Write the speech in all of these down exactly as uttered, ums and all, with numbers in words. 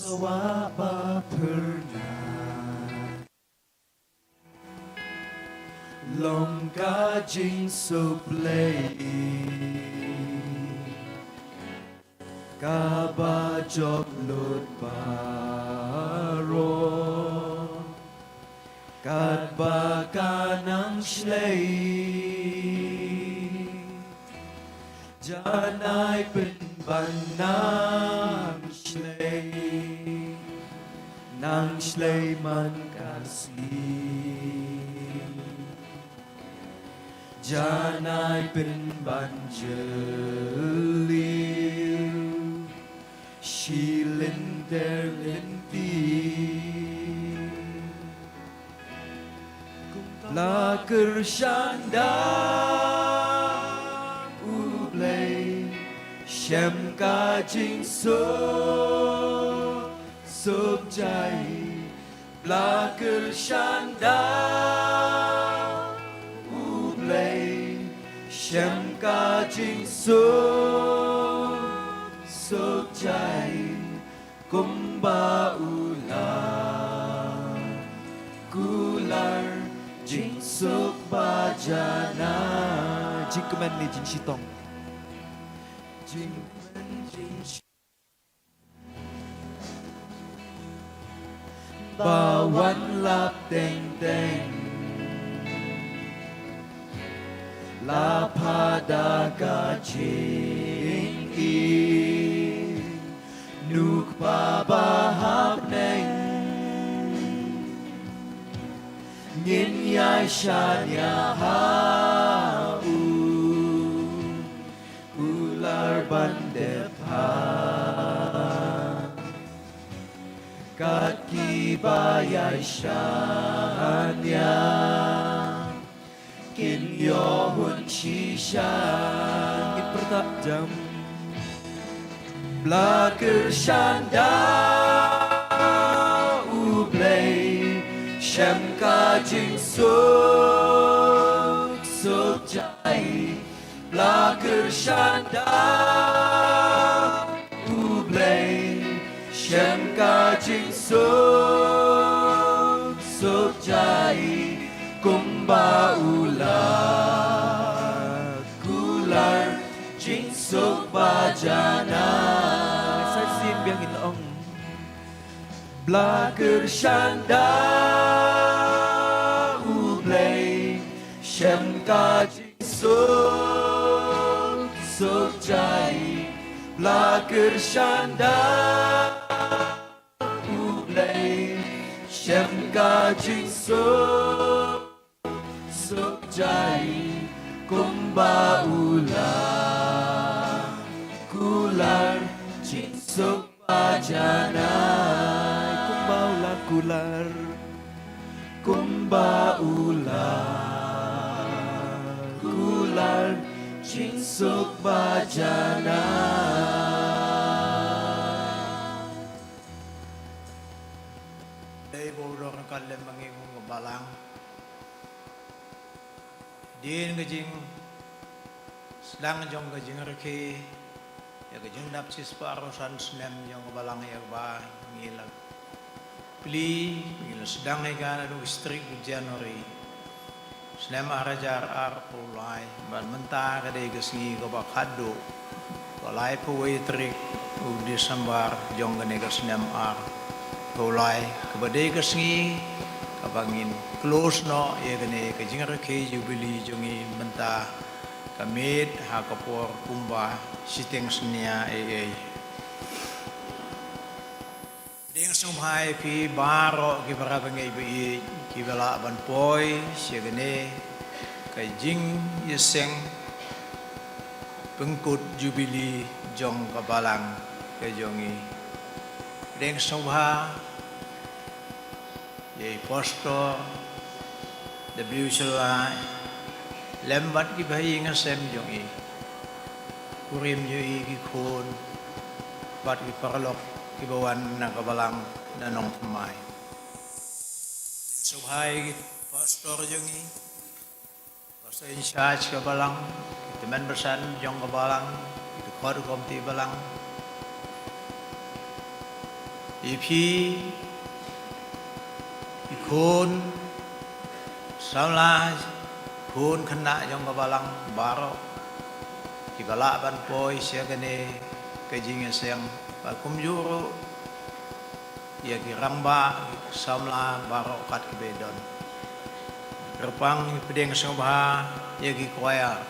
Sawa ba pyrna long ka jingsuk Blei, kaba jop lut baroh, katba ka nang shlei. Janai pynban nang shlei, nang shlei man ka sngi. Janai pynban jylliew shi lynter lynti. La kyrshan da U Blei, shem ka jingsuk suk jai. La kyrshan da U Blei, shem ka jingsuk suk jai. Kumba u la kular jingsuk ba janai. Jingkmen ne jingshitom? Jingkmen jingshi- Ba wan lap teng teng. La phah da ka jingïeit, Nukpa ba ha bneng. Ngin ïai shaniah ha u, kular ban dep ha kat kiba ïai shaniah. Kin ïoh hun shisha. Ngin pyrta jam. Bla kyrshan da U Blei, shem ka jingsuk suk jai. Bla kyrshan da U Blei, shem ka jingsuk suk jai. Kumba u la kular jingsuk ba janai. Sa shisien biang ngin ong. Bla kyrshan da U Blei, shem ka jingsuk suk jai. Bla kyrshan da U Blei, shem ka jingsuk suk jai. Kumba u la kular jingsuk ba janai. Kumba u la kular. Kumba u la kular jingsuk ba janai. Dei ba u dor ka lem ma ngi kum ka balang. Dien ka jingsdang jong ka jingrakhe ïa ka jingdap shispah arphew san snem jong ka balang ïa kaba ngi la plie, ngi la sdang ïa ka naduh ka shi tarik u January. Snem ar hajar arphew lai, bad mynta ka dei ka sngi kaba khatduh, ka laiphew wei tarik u December jong kane ka snem arphew lai, kaba dei ka sngi kaba ngin close noh ïa kane ka jingrakhe Jubilee jong ngi mynta ka miet ha ka por kumba shiteng synñia ei ei. Dang sngewbha ïa phi baroh kiba rap bangeit ba ïeit kiba lah ban poi sha kane ka jingïaseng pynkut Jubilee jong ka balang ka jong ngi. Dang sngewbha ïa i Pastor W. Shylla lem bad ki bahaïing hasem jong i, kurim jong i, ki khun bad ki paralok kiba wan na ka balang na nongthymmai. Sngewbha ïa ki pastor jong i, pastor in charge ka balang, ki tymmen basan jong ka balang, ki dkhot komiti balang, Ïa phi, i khun samla, khun khynnah jong ka balang baroh, kiba lah ban poi sha kane ka jingïaseng, bad kumjuh ruh ïa ki rangbah, ki samla baroh kat kiba don. Kyrpang ïa pdeng sngewbha ïa ki choir,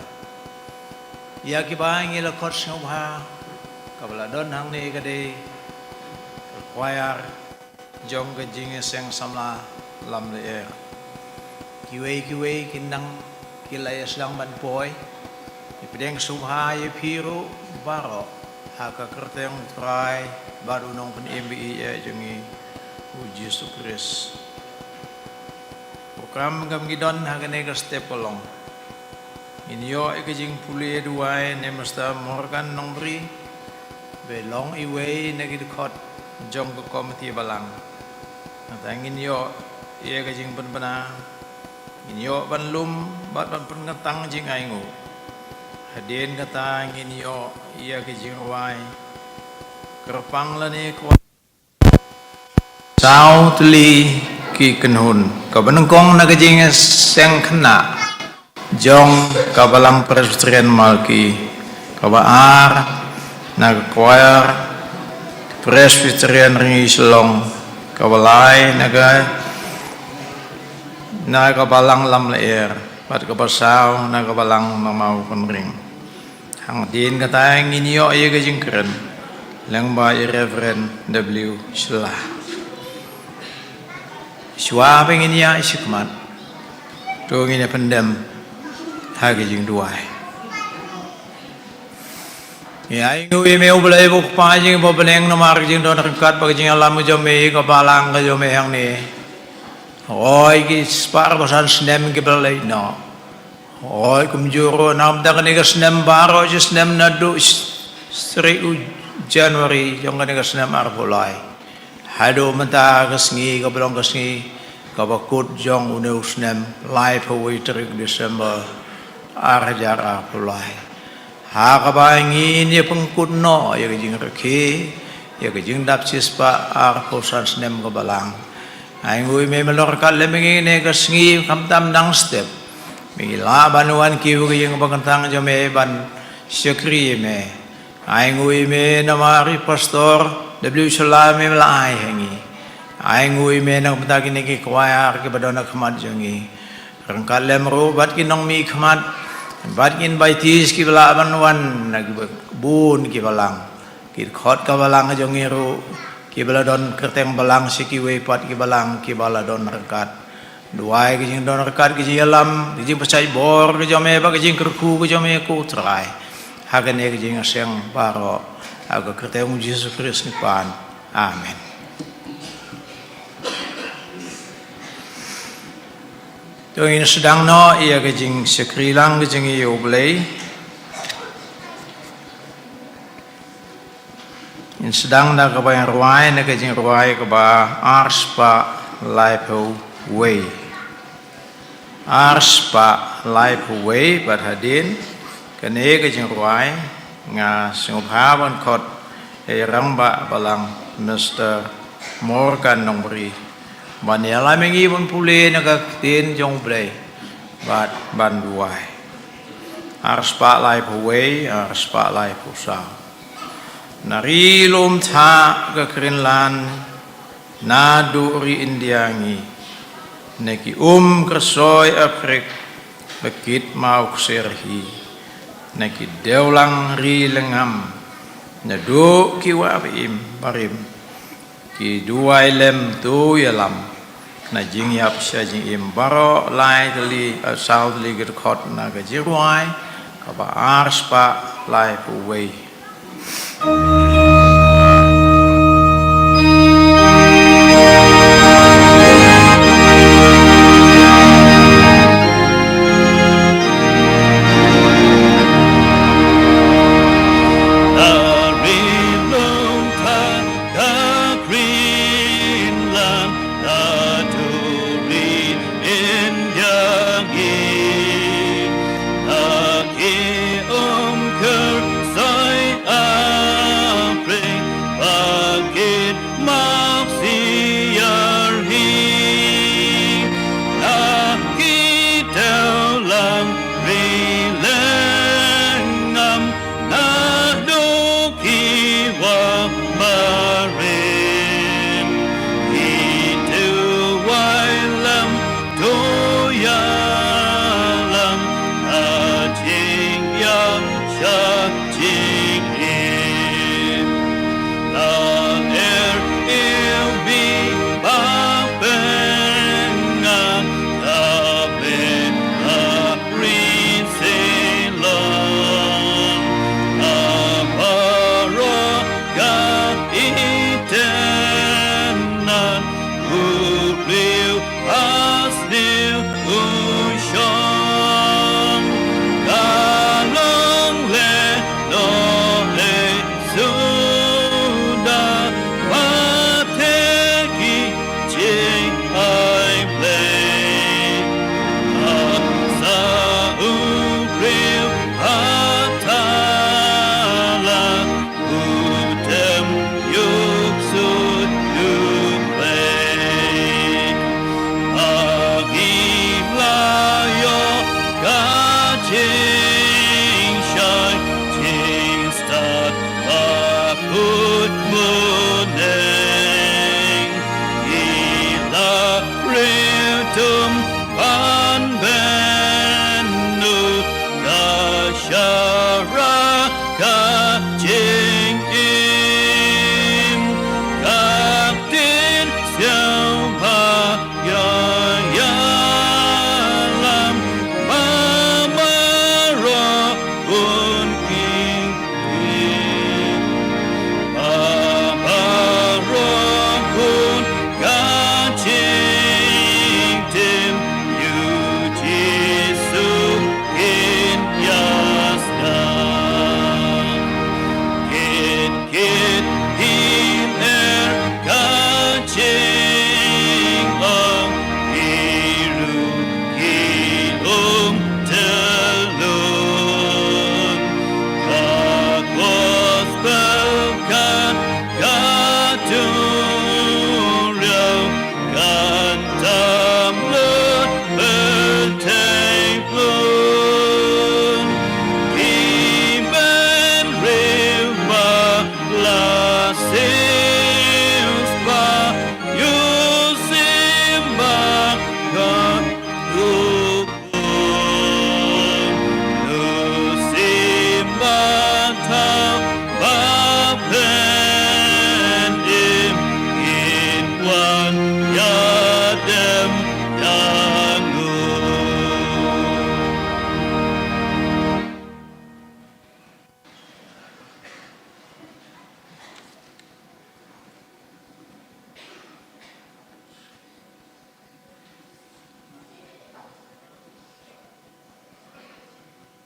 ïa kiba ngi la khot sngewbha, kaba la don hangne ka dei ka choir jong ka jingïaseng samla lamler. Kiwei kiwei ki nang ki la ïasdang ban poi. Ïa pdeng sngewbha ïa phi ruh baroh ha ka kyrteng u Trai bad u Nongpynim ba ïeit jong ngi, u Jisu Khrist. Program kam ngi don ha kane ka step ka long, ngin ïoh ïa ka jingpule duwai na i Mister Morgan Nongbri, ba long iwei na ki dkhot jong ka komiti balang. Nangta ngin ïoh ïa ka jingpynbna, ngin ïoh ban lum bad ban pynkyntang jingainguh. Hadien kata ngin ïoh ïa ka jingrwai kyrpang lane kwah saw tylli ki kynhun. Kaba nyngkong na ka jingïaseng khynnah jong ka balang Presbyterian Malki. Kaba ar na ka choir Presbyterian Rngiew Shillong. Kaba lai na ka, na ka balang Lamler. Bad kaba saw na ka balang Mamawkynreng. Hadien kata ngin ïoh ïa ka jingkren lyngba i Reverend W Shylla. Shuwa ba ngin ïaid shakhmat, to ngin ïa pyndem ha ka jingduwai. Ngi ainguh ïa me U Blei ba U Kpa jong ngi ba bneng namar ka jingdon ryngkat bad ka jingïalam ka jong me ïa ka balang ka jong me hangne. Hooid ki spah arphew san snem kiba la leit noh. Hooid kumjuh ruh na ka bynta kane ka snem baroh shi snem naduh shi tarik u January jong kane ka snem arphew lai haduh mynta ka sngi kaba long ka sngi kaba kut jong une u snem, laiphew wei tarik December ar hajar arphew lai. Ha kaba ngin ïa pynkut noh ïa ka jingrakhe ïa ka jingdap shispah arphew san snem ka balang. Ainguh ïa me, me la ryngkat lem ïa ngi ha kane ka sngi, khamtam dang step. Me ngi lah ban wan kiew ha ka ïing ba kyntang jong me ban shakri ïa me. Ainguh ïa me namar i Pastor W Shylla me la ai ha ngi. Ainguh ïa me na ka bynta kine ki choir kiba don ha khmat jong ngi. Ryngkat lem ruh bad ki nongmihkhmat bad ki invitees kiba lah ban wan na kiba bun ki balang, ki dkhot ka balang ka jong ngi ruh kiba la don kyrteng balang sha kiwei pat ki balang kiba la don ryngkat. Duwai ka jingdon ryngkat, ka jingïalam, ka jingpynshait bor ka jong me bad ka jingkyrkhu ka jong me ko Trai ha kane ka jingïaseng baroh, ha ka kyrteng U Jisu Khrist ngi pan. Amen. To ngin sdang noh ïa ka jingshakri lang ka jong ngi ïa U Blei. Ngin sdang da kaba ngi rwai na ka jingrwai kaba arspah laiphew wei. Arspah laiphew wei, bad hadien kane ka jingrwai nga sngewbha ban khot ïa i Rangbah Balang Mister Morgan Nongbri ban ïalam ïa ngi ban pule na ka ktien jong U Blei bad ban duwai. Arspah laiphew wei, arspah laiphew saw. Na ri lum thah ka Greenland, naduh ri India ngi, na ki um kyrsoi Afrik, ba kit maw ksiar hi, na ki dewlang ri lyngngam, naduh ki wah ba im barim, ki duwai lem, to ïalam na jingïap sha jingim baroh. Lai tylli, eh, saw tylli ki dkhot na ka jingrwai kaba arspah laiphew wei. Ka Greenland, ka duri India ngi, ka ki um kyrsoi a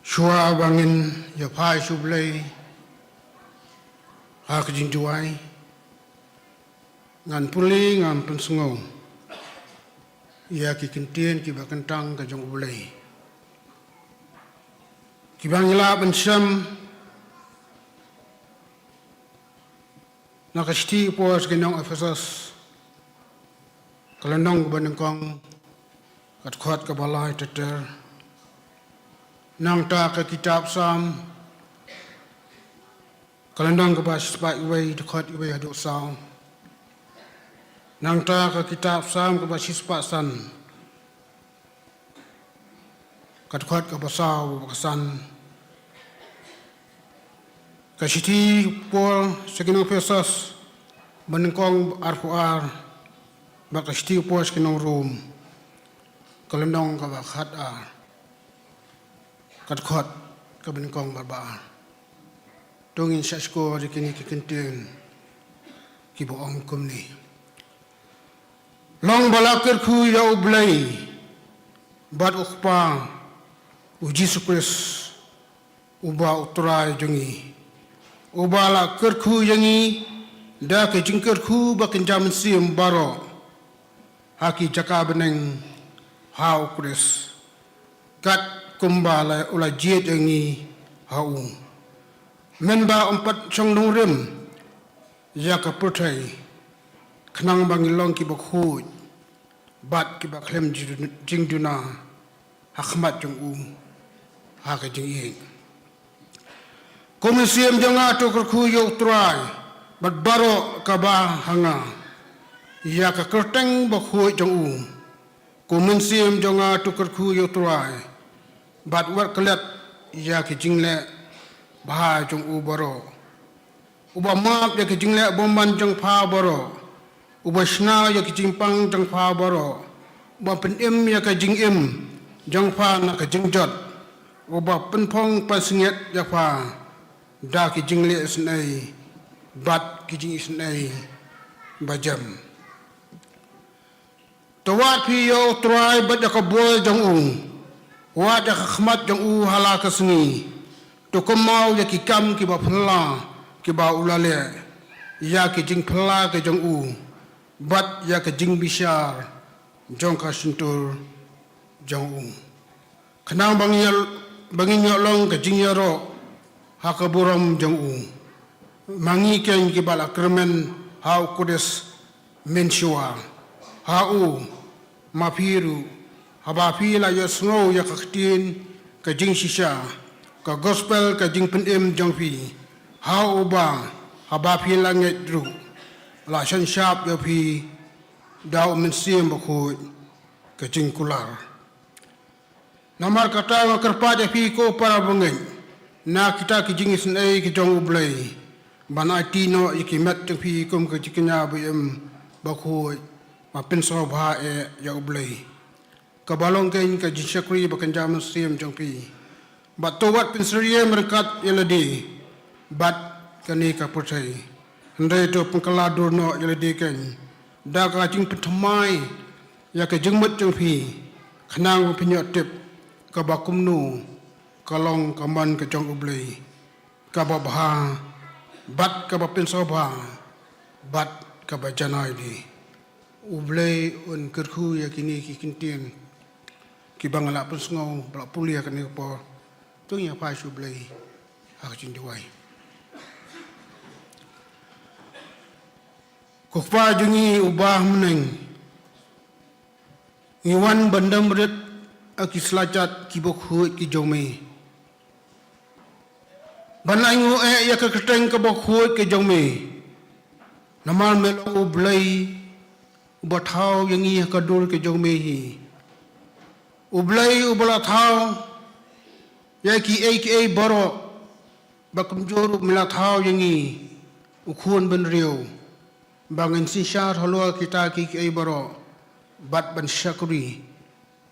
Shuwa ba ngin ïa phai sha U Blei ha ka jingduwai, ngan pule, ngan pynsngew ïa ki kyntien kiba kyntang ka jong U Blei, kiba ngi lah ban shem na ka shithi u Paul sha ki nong Ephesos, ka lynnong kaba nyngkong, ka dkhot kaba lai ter ter. Nangta ka kitab Salm, ka lynnong kaba shispah wei, dkhot wei haduh saw. Nangta ka kitab Salm kaba shispah san, ka dkhot kaba saw bad ka san. Ka shithi u Paul sha ki nong Ephesos, ba nyngkong arphew ar, bad ka shithi u Paul sha ki nong Rom, ka lynnong kaba khat ar, ka dkhot kaba nyngkong bad ba ar. To ngin shah shkor ïa kine ki kyntien kiba ong kumne. Long ba la kyrkhu ïa U Blei bad U Kpa u Jisu Khrist, uba U Trai jong ngi, uba la kyrkhu ïa ngi da ka jingkyrkhu ba kynja mynsiem baroh ha ki jaka bneng ha U Khrist, kat kumba la, u la jied ïa ngi ha u, mynba ym pat shong nongrim ïa ka pyrthei, khnang ba ngin long kiba khuid bad kiba khlem jingduna ha khmat jong u ha ka jingïeit. Ko mynsiem jong nga, to kyrkhu ïa U Trai bad baroh kaba ha nga ïa ka kyrteng bakhuid jong u. Ko mynsiem jong nga, to kyrkhu ïa U Trai bad wat klet ïa ki jingleh bha jong u baroh. Uba map ïa ki jingleh bymman jong pha baroh, uba shna ïa ki jingpang jong pha baroh, uba pynim ïa ka jingim jong pha na ka jingjot, uba pynphong pansngiat ïa pha da ki jingleh isynei bad ki jingisynei bajem. To wad phi ïa U Trai bad ïa ka bor jong u. Wad ïa ka khmat jong u ha la ka sngi. To kynmaw ïa ki kam kiba phylla kiba u la leh, ïa ki jingphylla ki jong u bad ïa ka jingbishar jong ka shyntur jong u, khnang ba ngin ïa, ba ngin ïoh long ka jingïaroh ha ka burom jong u. Ma ngi keiñ kiba la kyrmen ha U Khrist mynshuwa. Ha u, ma phi ruh, haba phi la ïohsngew ïa ka ktien ka jingshisha, ka gospel ka jingpynim jong phi, ha uba haba phi la ngeit ruh, la synshar ïa phi da U Mynsiem Bakhuid ka jingkular. Namar kata nga kyrpad ïa phi ko para bangeit, na kita ki jingisynei ki jong U Blei, ban aiti noh ïa ki met jong phi kum ka jingkñia ba im bakhuid, ba pynsngewbha eh ïa U Blei, kaba long keiñ ka jingshakri ba kynja mynsiem jong phi. Bad to wat pynsyriem ryngkat ïa lade bad kane ka pyrthei, hynrei to pynkylla dur noh ïa lade keiñ da ka jingpynthymmai ïa ka jingmut jong phi, khnang ba phin ïoh tip kaba kumno ka long ka mon ka jong U Blei, kaba bha bad kaba pynsngewbha bad kaba janai de. U Blei un kyrkhu ïa kine ki kyntien kiba nga la pynsngew, ba la pule ha kane ka por. To ngin ïa phai sha U Blei ha ka jingduwai. Ko Kpa jong ngi uba ha bneng, ngi wan ban dem rit ha ki slajat kiba khuid ki jong me, ban ainguh eh ïa ka kyrteng kaba khuid ka jong me. Namar me long U Blei uba thaw ïa ngi ha ka dur ka jong me hi. U Blei uba la thaw ïa kiei kiei baroh, bad kumjuh ruh me la thaw ïa ngi, u khun bynriew, ba ngin synshar halor kita kiei kiei baroh bad ban shakri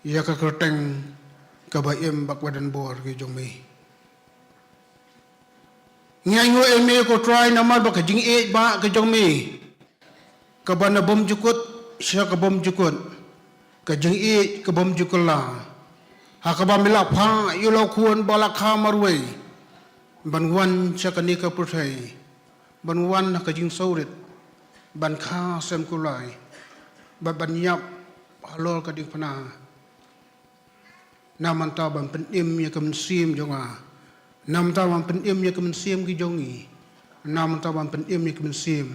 ïa ka kyrteng kaba im bad kaba don bor ka jong me. Ngi ainguh ïa me ko Trai namar ba ka jingïeit ba ka jong me, kaba na bymjukut sha ka bymjukut, ka jingïeit ka bymjukut la, Ha kaba me la phah ïa u lok khun ba la kha marwei ban wan sha kane ka pyrthei, ban wan ha ka jingsngewrit, ban kha sem kulai, bad ban ïap halor ka diengphna. Na mynta ban pynim ïa ka mynsiem jong nga, na mynta ban pynim ïa ka mynsiem ki jong ngi, na mynta ban pynim ïa ka mynsiem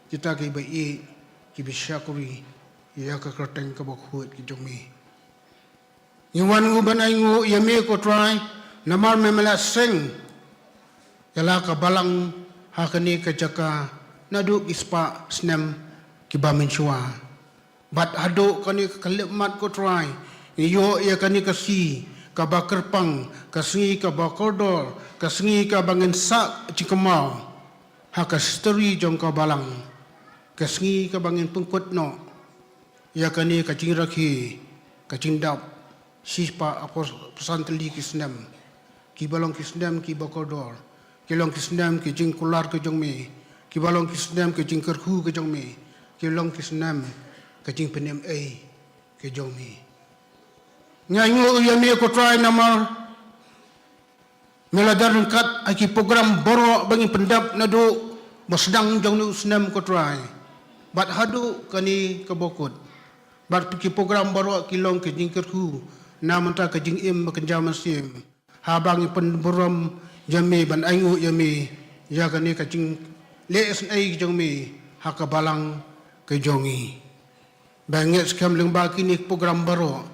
kita kiba ïeit, kiba shakri ïa ka kyrteng kaba khuid ki jong me. Ngi wan ngu ban ainguh ïa me ko Trai, namar me me la seng ïa la ka balang ha kane ka jaka naduh ki spah snem kiba mynshuwa. Bad haduh kane ka khyllipmat ko Trai, ngi ïoh ïa kane ka sngi kaba kyrpang, ka sngi kaba kordor, ka sngi kaba ngin sah jingkynmaw ha ka history jong ka balang, ka sngi kaba ngin pynkut noh ïa kane ka jingrakhe, ka jingdap shispah arphew san tylli ki snem, kiba long ki snem kiba kordor, ki long ki snem ki jingkular ki jong me, kiba long ki snem ki jingkyrkhu ki jong me, ki long ki snem ki jingpynim ei ki jong me. Nga ainguh ïa me ko Trai namar me la don ryngkat ha ki program baroh ba ngi pyndep naduh ba sdang jong une u snem ko Trai, bad haduh kane kaba kut. Bad ki program baroh ki long ki jingkyrkhu na mynta ka jingim ba kynja mynsiem, haba ngi pynburom ïa me ban ainguh ïa me ïa kane ka jingleh snei ki jong me ha ka balang ki jong ngi. Ba ngeit skhem lyngba kine ki program baroh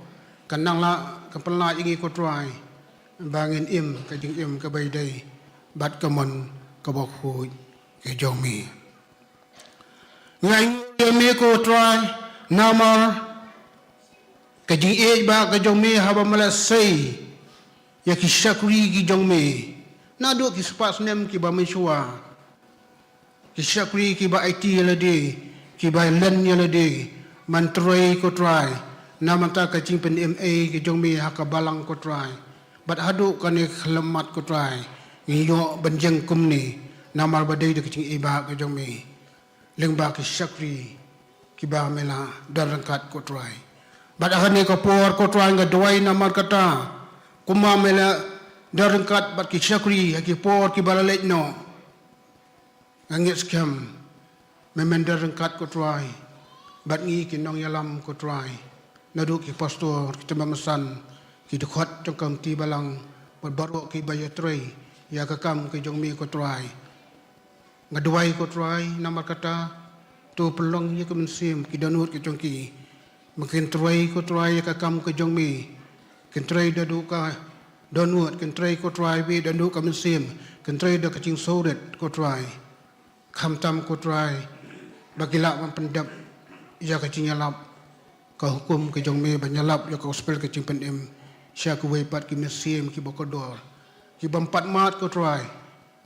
kan nang lah, kan pynlah ïa ngi ko Trai ba ngin im ka jingim kaba ïadei bad ka mon kaba khuid ki jong me. Nga ainguh ïa me ko Trai namar ka jingïeit ba ka jong me haba me la sei ïa ki shakri ki jong me naduh ki spah snem kiba mynshuwa. Ki shakri kiba aiti ïa lade, kiba len ïa lade ban trei ko Trai na mynta ka jingpynim ei ki jong me ha ka balang ko Trai. Bad haduh kane ka khyllipmat ko Trai, ngi ïoh ban jngai kumne namar ba dei da ka jingïeit ba ka jong me lyngba ki shakri kiba me la don ryngkat ko Trai. Bad ha kane ka por ko Trai nga duwai namar kata, kumba me la don ryngkat bad ki shakri ha ki por kiba la leit noh. Nga ngeit skhem me men don ryngkat ko Trai bad ngi ki nongïalam ko Trai, naduh ki pastor, ki tymmen basan, ki dkhot jong ka kmti balang, bad baroh kiba ïatrei ïa ka kam ka jong me ko Trai. Nga duwai ko Trai namar kata, to pynlong ïa ka mynsiem ki dohnud ki jong ki ba kin trei ko Trai ïa ka kam ka jong me. Kin trei da duh ka dohnud, kin trei ko Trai bad da duh ka mynsiem, kin trei da ka jingsngewrit ko Trai. Khamtam ko Trai ba ki lah ban pyndep ïa ka jingïalap, ka hukum ka jong me, ban ïalap ïa ka gospel ka jingpynim sha kiwei pat ki mynsiem kiba kordor, ki bym pat mad ko Trai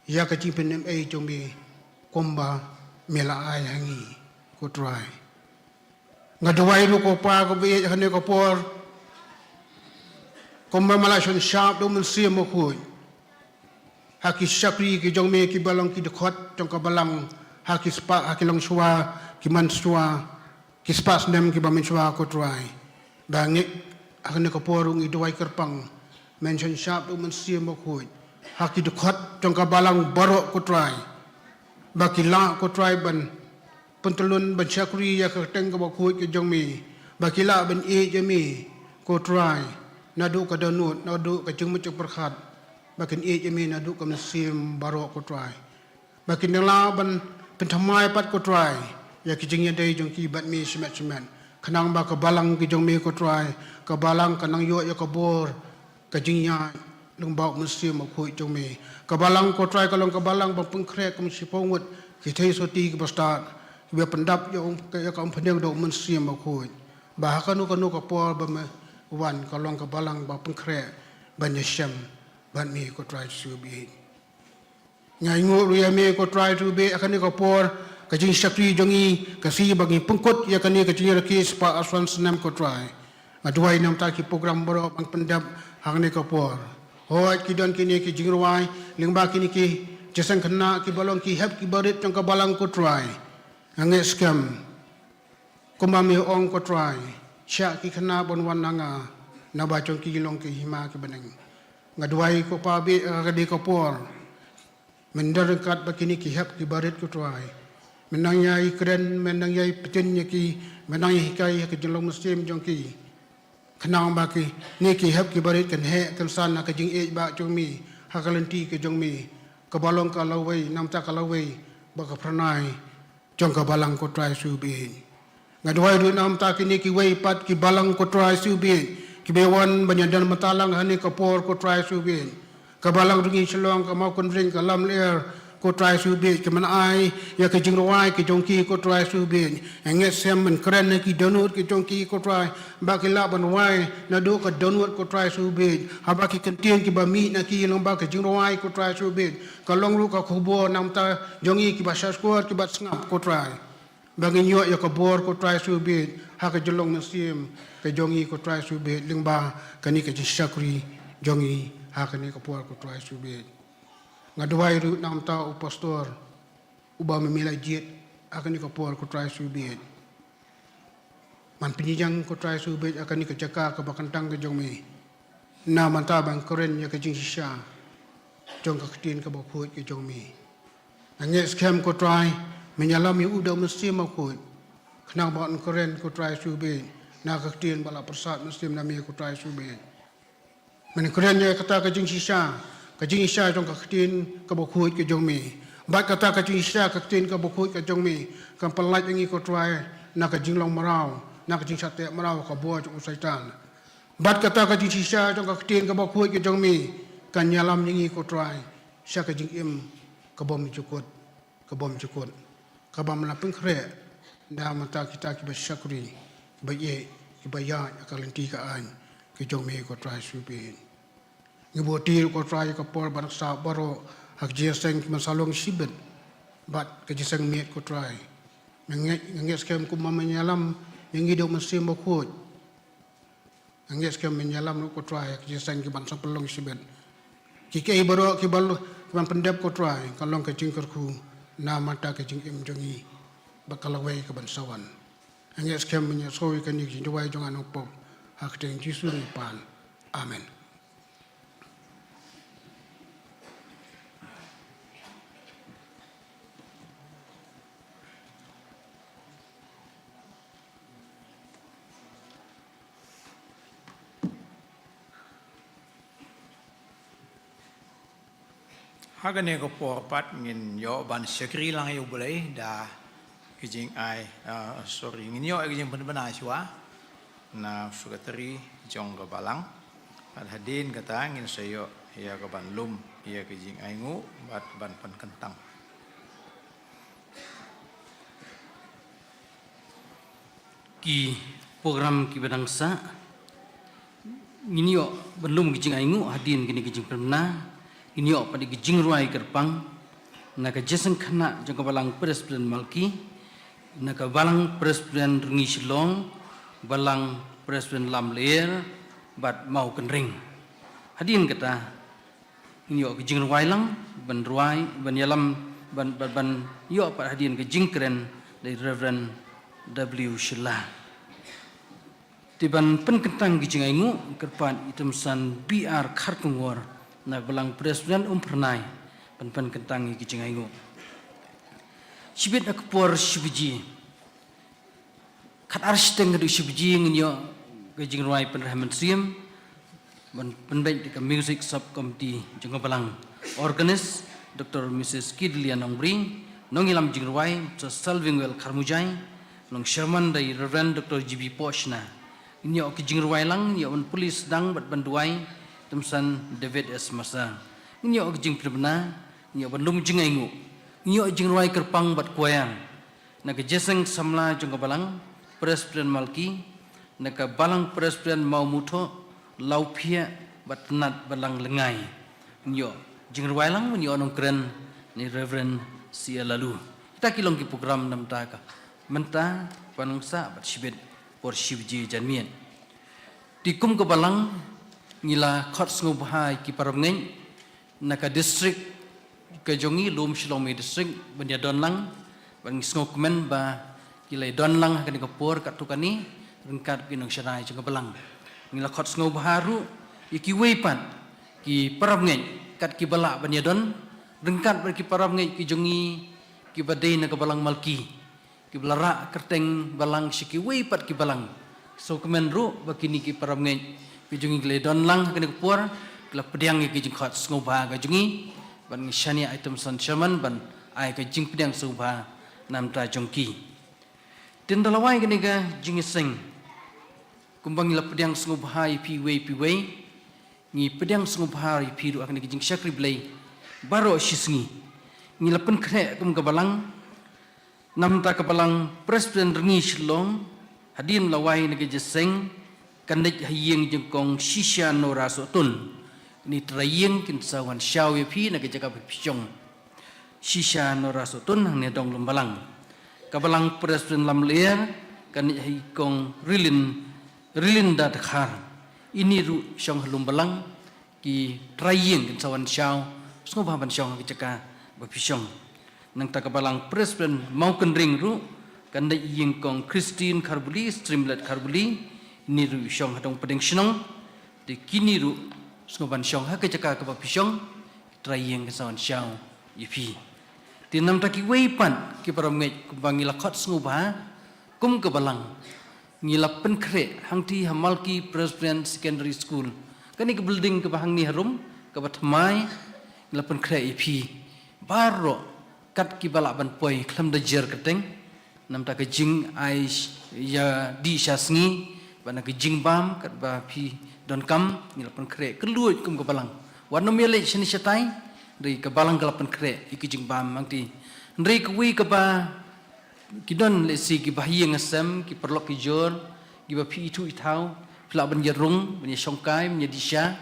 ïa ka jingpynim ei jong me kumba me la ai ha ngi ko Trai. Nga duwai ruh ko Pa kaba ïeit ha kane ka por, kumba me la shon shap da u Mynsiem Bakhuid ha ki shakri ki jong me kiba long ki dkhot jong ka balang ha ki spah, ha ki longshuwa, ki manshuwa, ki spah snem kiba mynshuwa ko Trai. Ba ngi ha kane ka por ruh ngi duwai kyrpang, men shon shap da u Mynsiem Bakhuid ha ki dkhot jong ka balang baroh ko Trai, ba ki lah ko Trai ban pyntyllun ban shakri ïa ka kyrteng kaba khuid ka jong me, ba ki lah ban ïeit ïa me ko Trai naduh ka dohnud, naduh ka jingmut jingpyrkhat, ba kin ïeit ïa me naduh ka mynsiem baroh ko Trai, ba kin nang lah ban pynthymmai pat ko Trai ïa ki jingïadei jong ki bad me shimet shimet, khnang ba ka balang ka jong me ko Trai, ka balang kan nang ïoh ïa ka bor, ka jingïaid lyngba u Mynsiem Bakhuid jong me. Ka balang ko Trai ka long ka balang ba pynkhreh kum shiphew ngut ki theisotti kiba stad, kiba pyndap ïa u, ïa ka umphniang da u Mynsiem Bakhuid, ba ha kano kano ka por ba me wan ka long ka balang ba pynkhreh ban ïashem bad me ko Trai Jisu bad. Nga ainguh ruh ïa me ko Trai, to bad ha kane ka por ka jingshakri jong ngi ka sngi ba ngi pynkut ïa kane ka jingrakhe spah arphew san snem ko Trai. Nga duwai namar ki program baroh ban pyndep ha kane ka por. Hooid ki don kine ki jingrwai lyngba kine ki jingïaseng khynnah kiba long ki hep kiba rit jong ka balang ko Trai. Nga ngeit skhem kumba me ong ko Trai, shah ki khynnah ban wan na nga, Naba jong ki long ki hima ki bneng. Nga duwai ko Pa Blei ha kane ka por. Men don ryngkat bad kine ki hep ki barit ko Trai. Men nang ïai kren, men nang ïai pyntin ïa ki, men nang ïai hikai ha ka jinglong mynsiem jong ki. Khnang ba kine ki hep ki barit kan heh kan san ha ka jingïeit ba jong me, ha ka lynti ka jong me. Kaba long ka lawei, namta ka lawei, bad ka phyrnai jong ka balang ko Trai Jisu bad. Nga duwai ruh namta kine kiwei pat ki balang ko Trai Jisu bad. Kiba wan ban ïadon bynta lang ha kane ka por ko Trai Jisu bad. Ka balang Rngi Shillong, ka Mawkynreng, ka Lamler ko Trai Jisu bad. Ki men ai ïa ka jingrwai ka jong ki ko Trai Jisu bad. Nga ngeit skhem men kren ïa ki dohnud ka jong ki ko Trai. Ba ki lah ban rwai naduh ka dohnud ko Trai Jisu bad. Haba ki kyntien kiba mih na ki lyngba ka jingrwai ko Trai Jisu bad. Ka long ruh ka khubor namta jong ngi kiba shah shkor kiba sngap ko Trai. Ba ngin ïoh ïa ka bor ko Trai Jisu bad, ha ka jinglong mynsiem ka jong ngi ko Trai Jisu bad, lyngba kane ka jingshakri jong ngi ha kane ka por ko Trai Jisu bad. Nga duwai ruh namta u pastor, uba me la jied ha kane ka por ko Trai Jisu bad. Man pynïaid ko Trai Jisu bad ha kane ka jaka kaba kyntang ka jong me. Namta ban kren ïa ka jingshisha jong ka ktien kaba khuid ka jong me. Nga ngeit skhem ko Trai, men ïalam ïa u da u Mynsiem Bakhuid. Khnang ba un kren ko Trai Jisu bad, na ka ktien ba la pyrsad mynsiem na me ko Trai Jisu bad. Men kren ïa kata ka jingshisha, ka jingshisha jong ka ktien kaba khuid ka jong me. Bad kata ka jingshisha ka ktien kaba khuid ka jong me, kan pyllait ïa ngi ko Trai, na ka jinglong mraw, na ka jingshah teh mraw ka bor jong u Soitan. Bad kata ka jingshisha jong ka ktien kaba khuid ka jong me, kan ïalam ïa ngi ko Trai, sha ka jingim kabym jukut, kabym jukut. Kabym la pynkhreh, namta kita kiba shakri, kiba ïeit, kiba ïaid ha ka lynti ka aiñ ka jong me ko Trai Jisu bad. Ngi bud ïa ko Trai ka por ban sah baroh ha ka jingïaseng ki ban sa long shibit. Bad ka jingïaseng miet ko Trai. Nga ngeit, nga ngeit skhem kumba men ïalam ïa ngi da u Mynsiem Bakhuid. Nga ngeit skhem men ïalam ruh ko Trai ha ka jingïaseng ki ban sa pynlong shibit. Ki kaei baroh ki ban, ki ban pyndep ko Trai, kan long ka jingkyrkhu namta ka jingim jong ngi. Bad ka lawei ka ban sa wan. Nga ngeit skhem men ïa soi kane ka jingduwai jong nga nongpop ha ka kyrteng Jisu ngi pan. Amen. Ha kane ka por pat ngin ïoh ban shakri lang ïa U Blei da ka jingai, ah, sorry, ngin ïoh ïa ka jingpynbna shuwa na secretary jong ka balang. Bad hadien kata ngin sa ïoh ïa ka ban lum ïa ka jingainguh bad ban pynkyntang. Ki program kiba dang sah, ngin ïoh ban lum ki jingainguh hadien kine ki jingpynbna, ngin ïoh pat ki jingrwai kyrpang na ka jingïaseng khynnah jong ka Balang Presbyterian Malki, na ka Balang Presbyterian Rngi Shillong, Balang Presbyterian Lamler bad Mawkynreng. Hadien kata, ngin ïoh ka jingrwai lang, ban rwai, ban ïalam, ban, ban, ban ïoh pat hadien ka jingkren da i Reverend W Shylla. Te ban pynkyntang ka jingainguh, kyrpad i Tymsan B R Kharkongor na Balang Presbyterian Umphyrnai ban pynkyntang ka jingainguh. Shibit ha ka por shi baje, khatar shiteng haduh shi baje ngin ïoh ka jingrwai pynrem mynsiem ban pynbeit da ka Music Sub Committee jong ka balang. Organist, Doctor Missus Kidelia Nongbri, nongïalam jingrwai, Mister Selvingwell Kharmujai, nongshaman da i Reverend Doctor G B Poshna. Ngin ïoh ka jingrwai lang, ngin ïoh ban pule sdang bad ban duwai, Tymsan David S Masa. Ngin ïoh ka jingpynbna, ngin ïoh ban lum jingainguh. Ngin ïoh jingrwai kyrpang bad kwaya na ka jingïaseng samla jong ka Balang Presbyterian Malki, na ka Balang Presbyterian Mawmuthoh, Lawphiah bad Tnat Balang Lyngngai. Ngin ïoh jingrwai lang, ngin ïoh nongkren na i Reverend C L Laloo. Kita ki long ki program namta ka mynta, pynlong sah bad shibit por shi baje janmiet. Te kum ka balang ngi la khot sngewbha ïa ki parabangeit na ka district ka jong ngi, lum Shillong Mini District, ban ïadon lang, ban ngi sngewkmen ba ki la ïadon lang ha kane ka por katto katne ryngkat ki nongshakri jong ka balang. Ngi la khot sngewbha ruh ïa kiwei pat ki parabangeit kat kiba lah ban ïadon ryngkat bad ki parabangeit ki jong ngi kiba dei na ka balang Malki, kiba la rah kyrteng balang sha kiwei pat ki balang. Sngewkmen ruh ba kine ki parabangeit ki jong ngi ki la don lang ha kane ka por, ki la pdiang ïa ki jingkhot sngewbha ka jong ngi, bad ngi shaniah ïa i Thomson Sherman ban ai ka jingpdiang sngewbha na bynta jong ki. Te ynda la wai kane ka jingïaseng, kumba ngi la pdiang sngewbha ïa phi iwei pa iwei, ngi pdiang sngewbha ïa phi ruh ha kane ka jingshakri Blei baroh shi sngi. Ngi la pynkhreh kum ka balang na bynta ka balang Presbyterian Rngi Shillong. Hadien la wai kane ka jingïaseng, kan leit ha ïing jong i Kong Shisha Nora Sohtun. Kine ki trai ïing kin sa wan shaw ïa phi na ka jaka ba phi shong. Shisha Nora Sohtun hangne ha Donglum Balang. Ka balang Presbyterian Lamler kan leit ha i Kong Rilin, Rilinda Dkhar. Ine ruh shong ha Lum Balang, ki trai ïing kin sa wan shaw, sngewbha ban shong ha ka jaka ba phi shong. Nangta ka balang Presbyterian Mawkynreng ruh kan leit ha ïing i Kong Christine Kharbuli, Streamlet Kharbuli. Ine ruh shong ha Dong Pdeng Shnong. Te kine ruh sngewbha ban shong ha ka jaka kaba phi shong, trai ïing kin sa wan shaw ïa phi. Te na bynta kiwei pat ki parabangeit kumba ngi la khot sngewbha kum ka balang, ngi la pynkhreh hangtei ha Malki Presbyterian Secondary School. Kane ka building kaba hangne harum, kaba thymmai, ngi la pynkhreh ïa phi baroh kat kiba lah ban poi khlem da jer kyrteng. Na bynta ka jingai sh-, ïa dih sha sngi, bad na ka jingbam katba phi donkam, ngi la pynkhreh kylluid kum ka balang. Wat nym ïaleit shane shatai, hynrei ka balang ka la pynkhreh ïa ka jingbam hangtei. Hynrei kawei kaba ki don lehse kiba ha ïing ha sem, ki paralok ki jor, kiba phi ithuh ithaw, phi lah ban ïarung, ban ïashongkai, ban ïadih sha,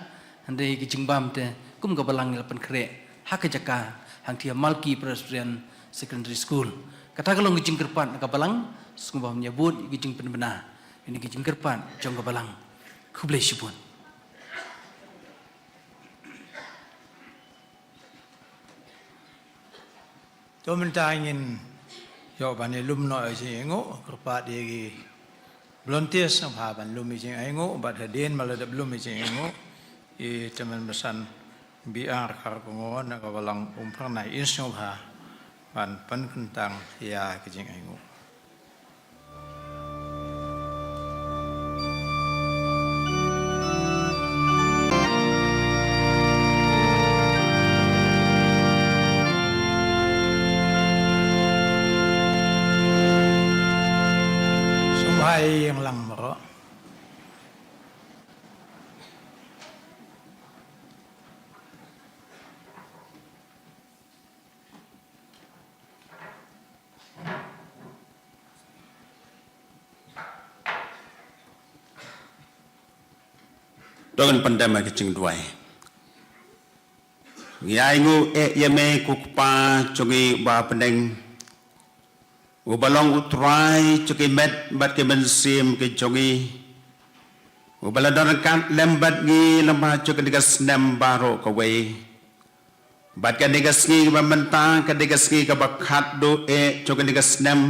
hynrei ka jingbam te kum ka balang ngi la pynkhreh ha ka jaka hangtei ha Malki Presbyterian Secondary School. Kata ka long ka jingkyrpad na ka balang, sngewbha ban ïabud ïa ka jingpynbna ïa kane ka jingkyrpad jong ka balang. Khublei shibun. To mynta ngin ïoh ban ïalum noh ïa ka jingainguh, kyrpad ïa ki volunteers sngewbha ban lum ïa ka jingainguh, bad hadien ba la dep lum ïa ka jingainguh, i Tymmen Basan B R Kharkongor na ka balang Umphyrnai, in sngewbha ban pynkyntang ïa ka jingainguh. Sngewbha ïa ïeng lang baroh. To ngin pyndem ha ka jingduwai. Ngi ainguh eh ïa me ko Kpa jong ngi uba ha bneng, uba long u Trai jong ki met bad ki mynsiem ki jong ngi, uba la don ryngkat lem bad ngi lyngba jong kane ka snem baroh kawei. Bad kane ka sngi kaba mynta, kane ka sngi kaba khatduh eh jong kane ka snem,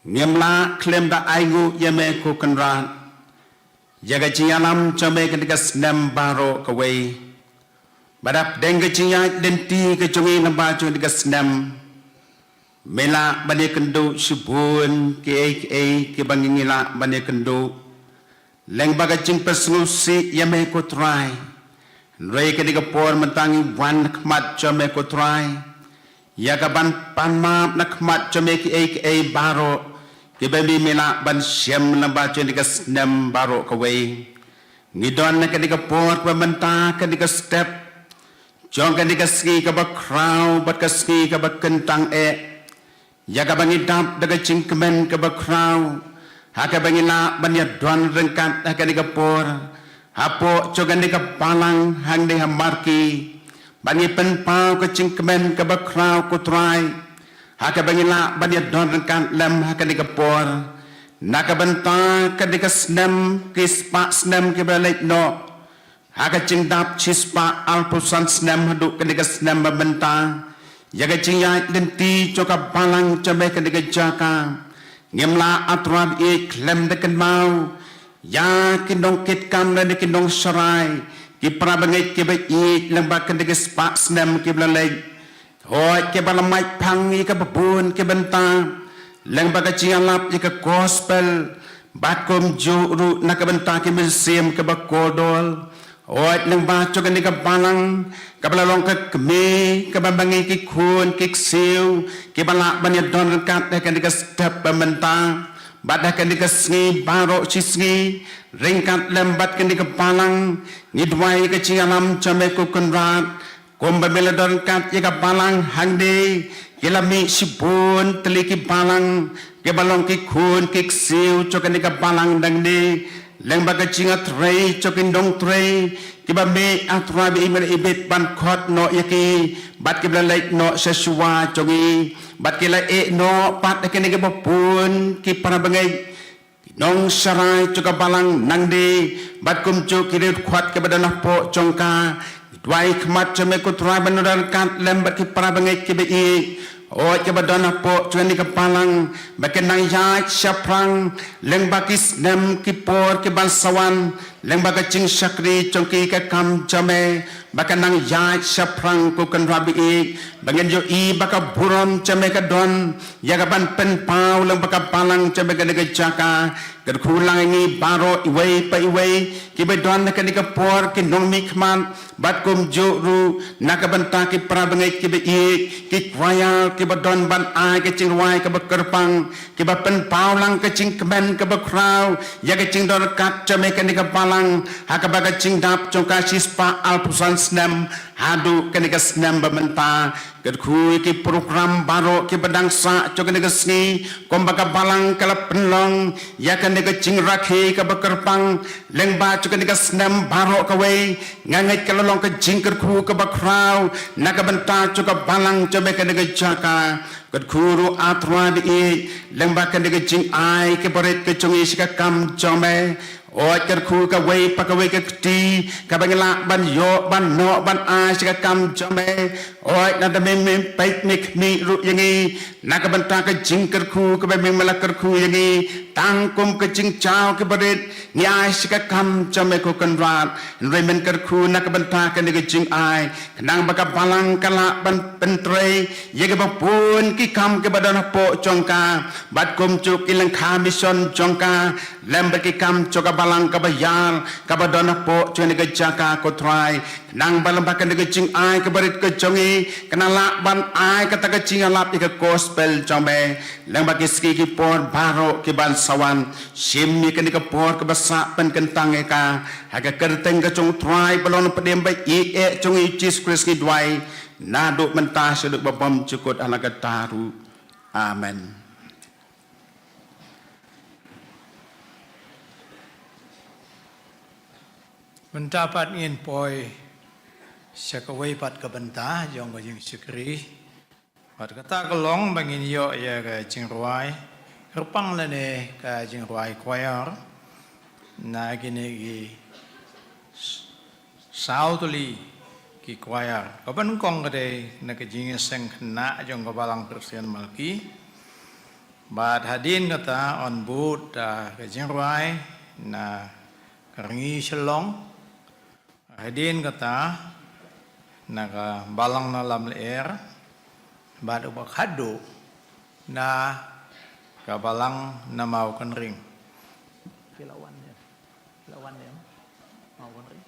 ngim lah khlem da ainguh ïa me ko Kynrad ïa ka jingïalam jong me kane ka snem baroh kawei. Bad hapdeng ka jingïaid lynti ka jong ngi lyngba jong kane ka snem, me lah ban ïakynduh shibun kiei kiei kiba ngi lah ban ïakynduh. Lyngba ka jingpynsngewsih ïa me ko Trai, hynrei kane ka por mynta ngi wan ha khmat jong me ko Trai, ïa ka ban pan map na khmat jong me kiei kiei baroh kiba me, me lah ban shem lyngba jong kane ka snem baroh kawei. Ngi don ha kane ka por kaba mynta, kane ka step jong kane ka sngi kaba khraw bad ka sngi kaba kyntang eh, ïa kaba ngi dap da ka jingkmen kaba khraw, ha kaba ngi lah ban ïadon ryngkat ha kane ka por hapoh jong kane ka balang hangne ha Malki. Bad ngi pynpaw ka jingkmen kaba khraw ko Trai, ha kaba ngi lah ban ïadon ryngkat lem ha kane ka por na ka bynta kane ka snem, ki spah snem kiba leit noh, ha ka jingdap shispah arphew san snem haduh kane ka snem ba mynta, ïa ka jingïaid lynti jong ka balang jong me kane ka jaka. Ngim lah, A Trai, ban ïeit khlem da kynmaw Ïa ki nongkitkam lane ki nongsharai, ki parabangeit kiba ïeit lyngba kane ka spah snem kiba la leit. Hooid, kiba la mait phang ïa kaba bun ki bynta lyngba ka jingïalap ïa ka gospel, bad kumjuh ruh na ka bynta ki mynsiem kiba kordor. Hooid, lyngba jong kane ka balang kaba la long ka kmie kaba ma ngi ki khun ki ksiew kiba lah ban ïadon ryngkat ha kane ka step ba mynta. Bad ha kane ka sngi baroh shi sngi, ryngkat lem bad kane ka balang, ngi duwai ïa ka jingïalam jong me ko Kynrad. Kumba me la don ryngkat ïa ka balang hangne, ki la mih shibun tylli ki balang kiba long ki khun ki ksiew jong kane ka balang nangne. Lyngba ka jingïatrei jong ki nongtrei kiba me, A Trai ba ïeit, me la ibit ban khot noh ïa ki, bad kiba la leit noh sha shuwa jong ngi, bad ki la ïeh noh pat ha kine kiba bun ki parabangeit, ki nongsharai jong ka balang nangne, bad kumjuh ki riewkhot kiba don hapoh jong ka. Duwai khmat jong me ko Trai ban don ryngkat lem bad ki parabangeit kiba ïeit, hooid, kiba don hapoh jong kane ka balang, ba kin nang ïaid shaphrang lyngba ki snem ki por kiban sa wan, lyngba ka jingshakri jong ki ha ka kam jong me, ba kan nang ïaid shaphrang ko Kynrad ba ïeit, ba ngin ïohi ba ka burom jong me ka don ïa kaban pynpaw lyngba ka balang jong me ha kane ka jaka. Kyrkhu lang ïa ngi baroh iwei pa iwei kiba don ha kane ka por, ki nongmihkhmat, bad kumjuh ruh na ka bynta ki parabangeit kiba ïeit, ki kwaiar kiba don ban ai ka jingrwai kaba kyrpang, kiba pynpaw lang ka jingkmen kaba khraw ïa ka jingdon ryngkat jong me ha kane ka balang, ha kaba ka jingdap jong ka shispah arphew san snem haduh kane ka snem ba mynta. Kyrkhu ïa ki program baroh kiba dang sah jong kane ka sngi, kumba ka balang ka la pynlong ïa kane ka jingrakhe kaba kyrpang lyngba jong kane ka snem baroh kawei. Nga ngeit ka la long ka jingkyrkhu kaba khraw na ka bynta jong ka balang jong me ha kane ka jaka. Kyrkhu ruh, A Trai ba ïeit, lyngba kane ka jingai kaba rit ka jong ngi sha ka kam jong me. Hooid, kyrkhu kawei pa kawei ka kti kaba ngi lah ban ïoh, ban noh, ban ai sha ka kam jong me. Hooid, lada me, me peit, me khmih ruh ïa ngi na ka bynta ka jingkyrkhu kaba me, me la kyrkhu ïa ngi, tang kum ka jingjaw kaba rit ngi ai sha ka kam jong me ko Kynrad. Hynrei men kyrkhu na ka bynta kane ka jingai, khnang ba ka balang ka lah ban pyntrei ïa kiba bun ki kam kiba don hapoh jong ka, bad kumjuh ki lyngkha mission jong ka, lem bad ki kam jong ka balang kaba ïar kaba don hapoh jong kane ka jaka ko Trai. Khnang ba lyngba kane ka jingai kaba rit ka jong ngi, kan nang lah ban ai kata ka jingïalap ïa ka gospel jong me lyngba ki sngi ki por baroh kiban sa wan. Shim ïa kane ka por kaba sah pynkyntang ïa ka ha ka kyrteng ka jong u Trai ba long Nongpynim ba ïeit eh jong ngi Jisu Khrist ngi duwai, naduh mynta shaduh ba bymjukut, ha la katta ruh. Amen. Mynta pat ngin poi sha kawei pat ka bynta jong ka jingshakri. Bad kata ka long ba ngin ïoh ïa ka jingrwai kyrpang lane ka jingrwai choir na kine ki saw tylli ki choir. Kaba nyngkong ka dei na ka jingïaseng khynnah jong ka Balang Khristan Malki. Bad hadien kata yn bud da ka jingrwai na ka Rngi Shillong. Hadien kata na ka Balang na Lamlyer. Bad uba khadduh na ka Balang na Mawkynreng. Ki la wan ne? Ki la wan ne? Mawkynreng.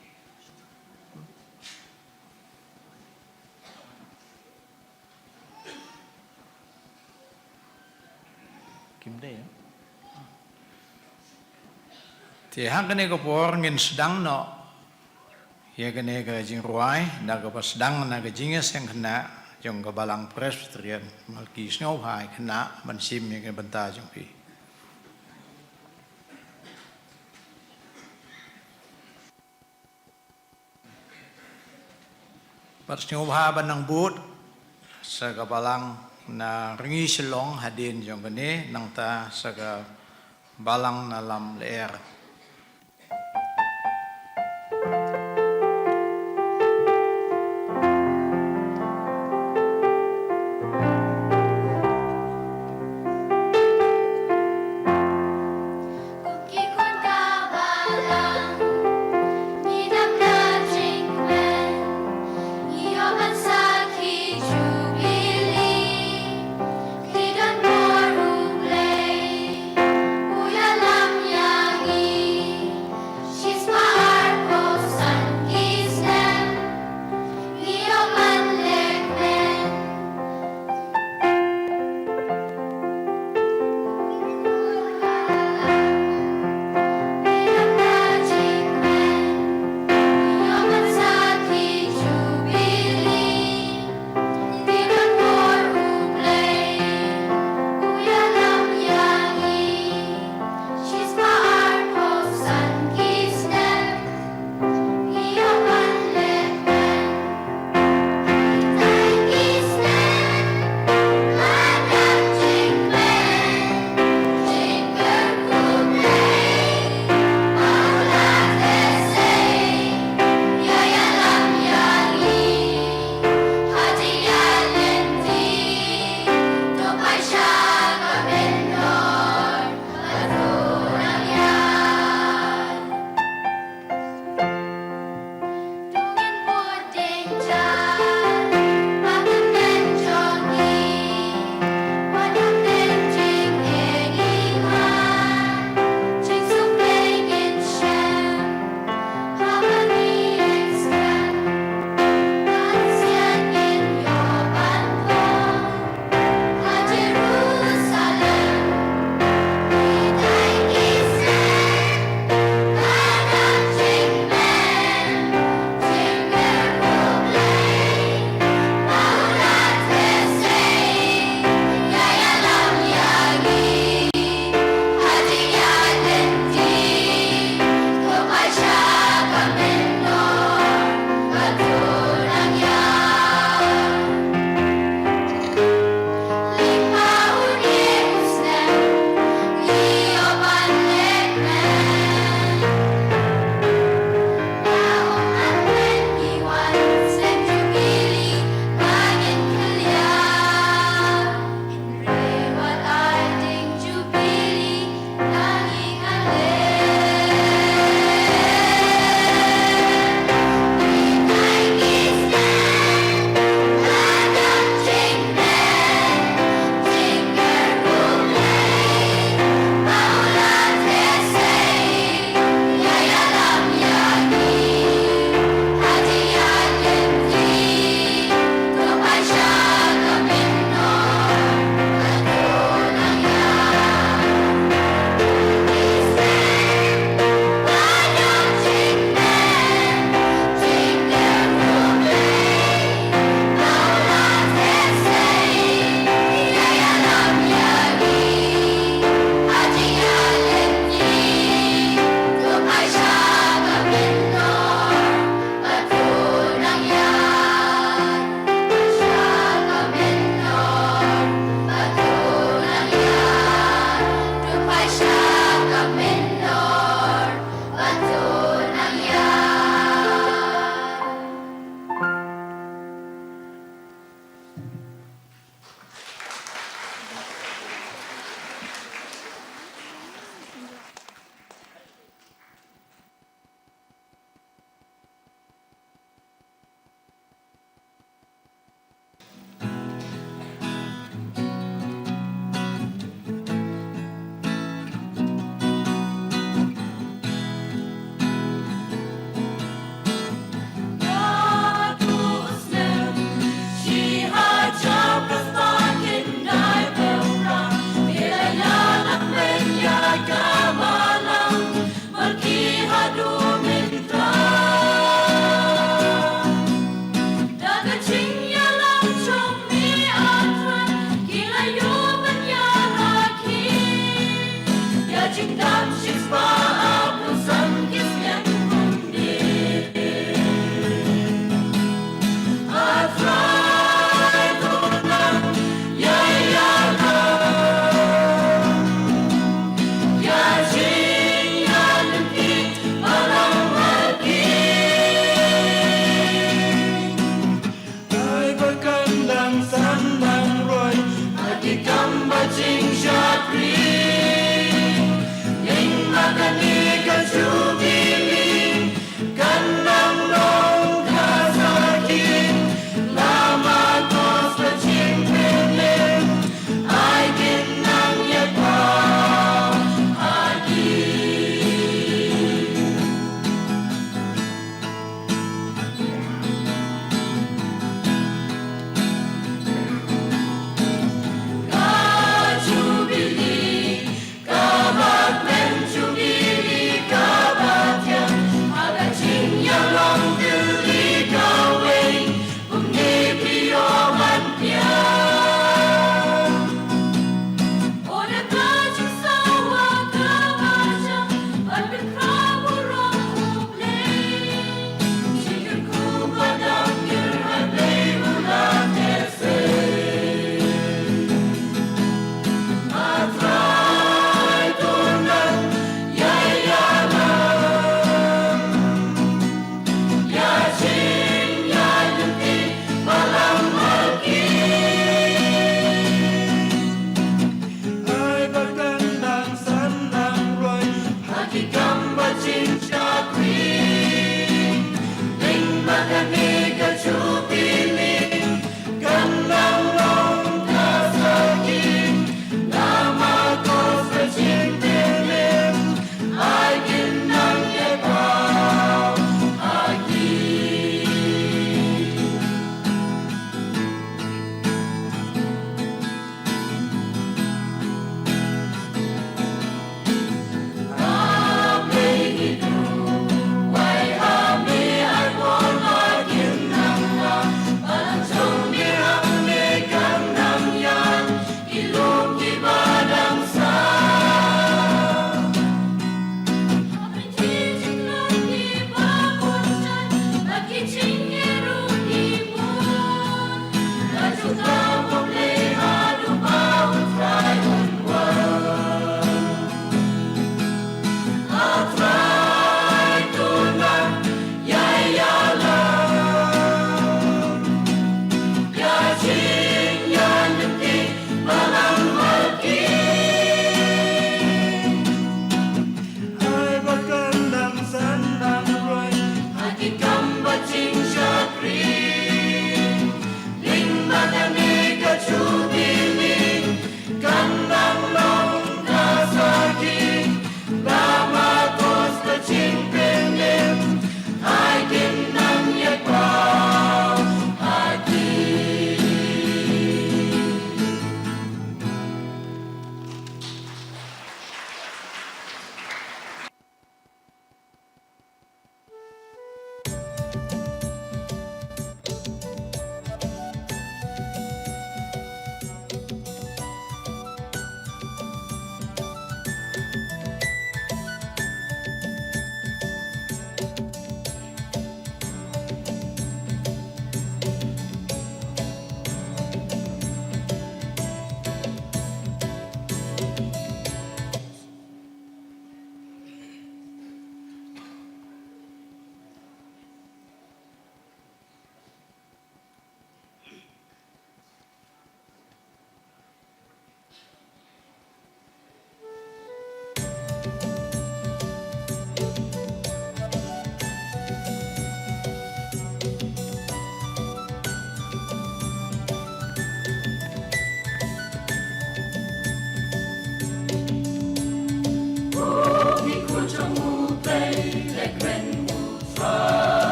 Kim dei, eh? Te ha kane ka por ngin sdang noh ïa kane ka jingrwai da kaba sdang na ka jingïaseng khynnah jong ka Balang Presbyterian Malki. Sngewbha khynnah ban shim ïa ka bynta jong phi. Bad sngewbha ban nang bud sa ka Balang na Rngi Shillong hadien jong kane, nangta sa ka Balang na Lamlyer.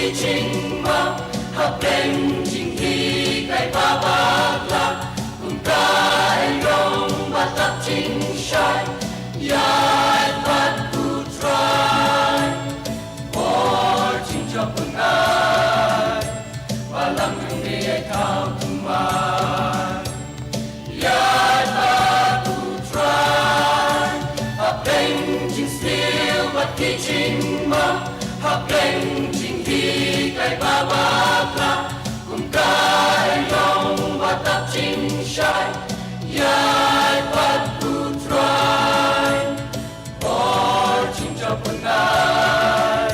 Jingma hapdeng jinghikai ba bakla, kum ka ïong ba tap jingshai, ïai pat U Trai. Bor jingjop pyngai, balang jong me ïai thaw thymmai. Ïai pat U Trai, hapdeng jingsniew bad ki jingma, hapdeng jinghikai ba bakla, kum ka ïong ba tap jingshai, ïai pat U Trai. Bor jingjop pyngai,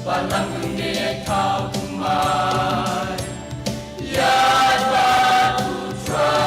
balang jong me ïai thaw thymmai. Ïai pat U Trai.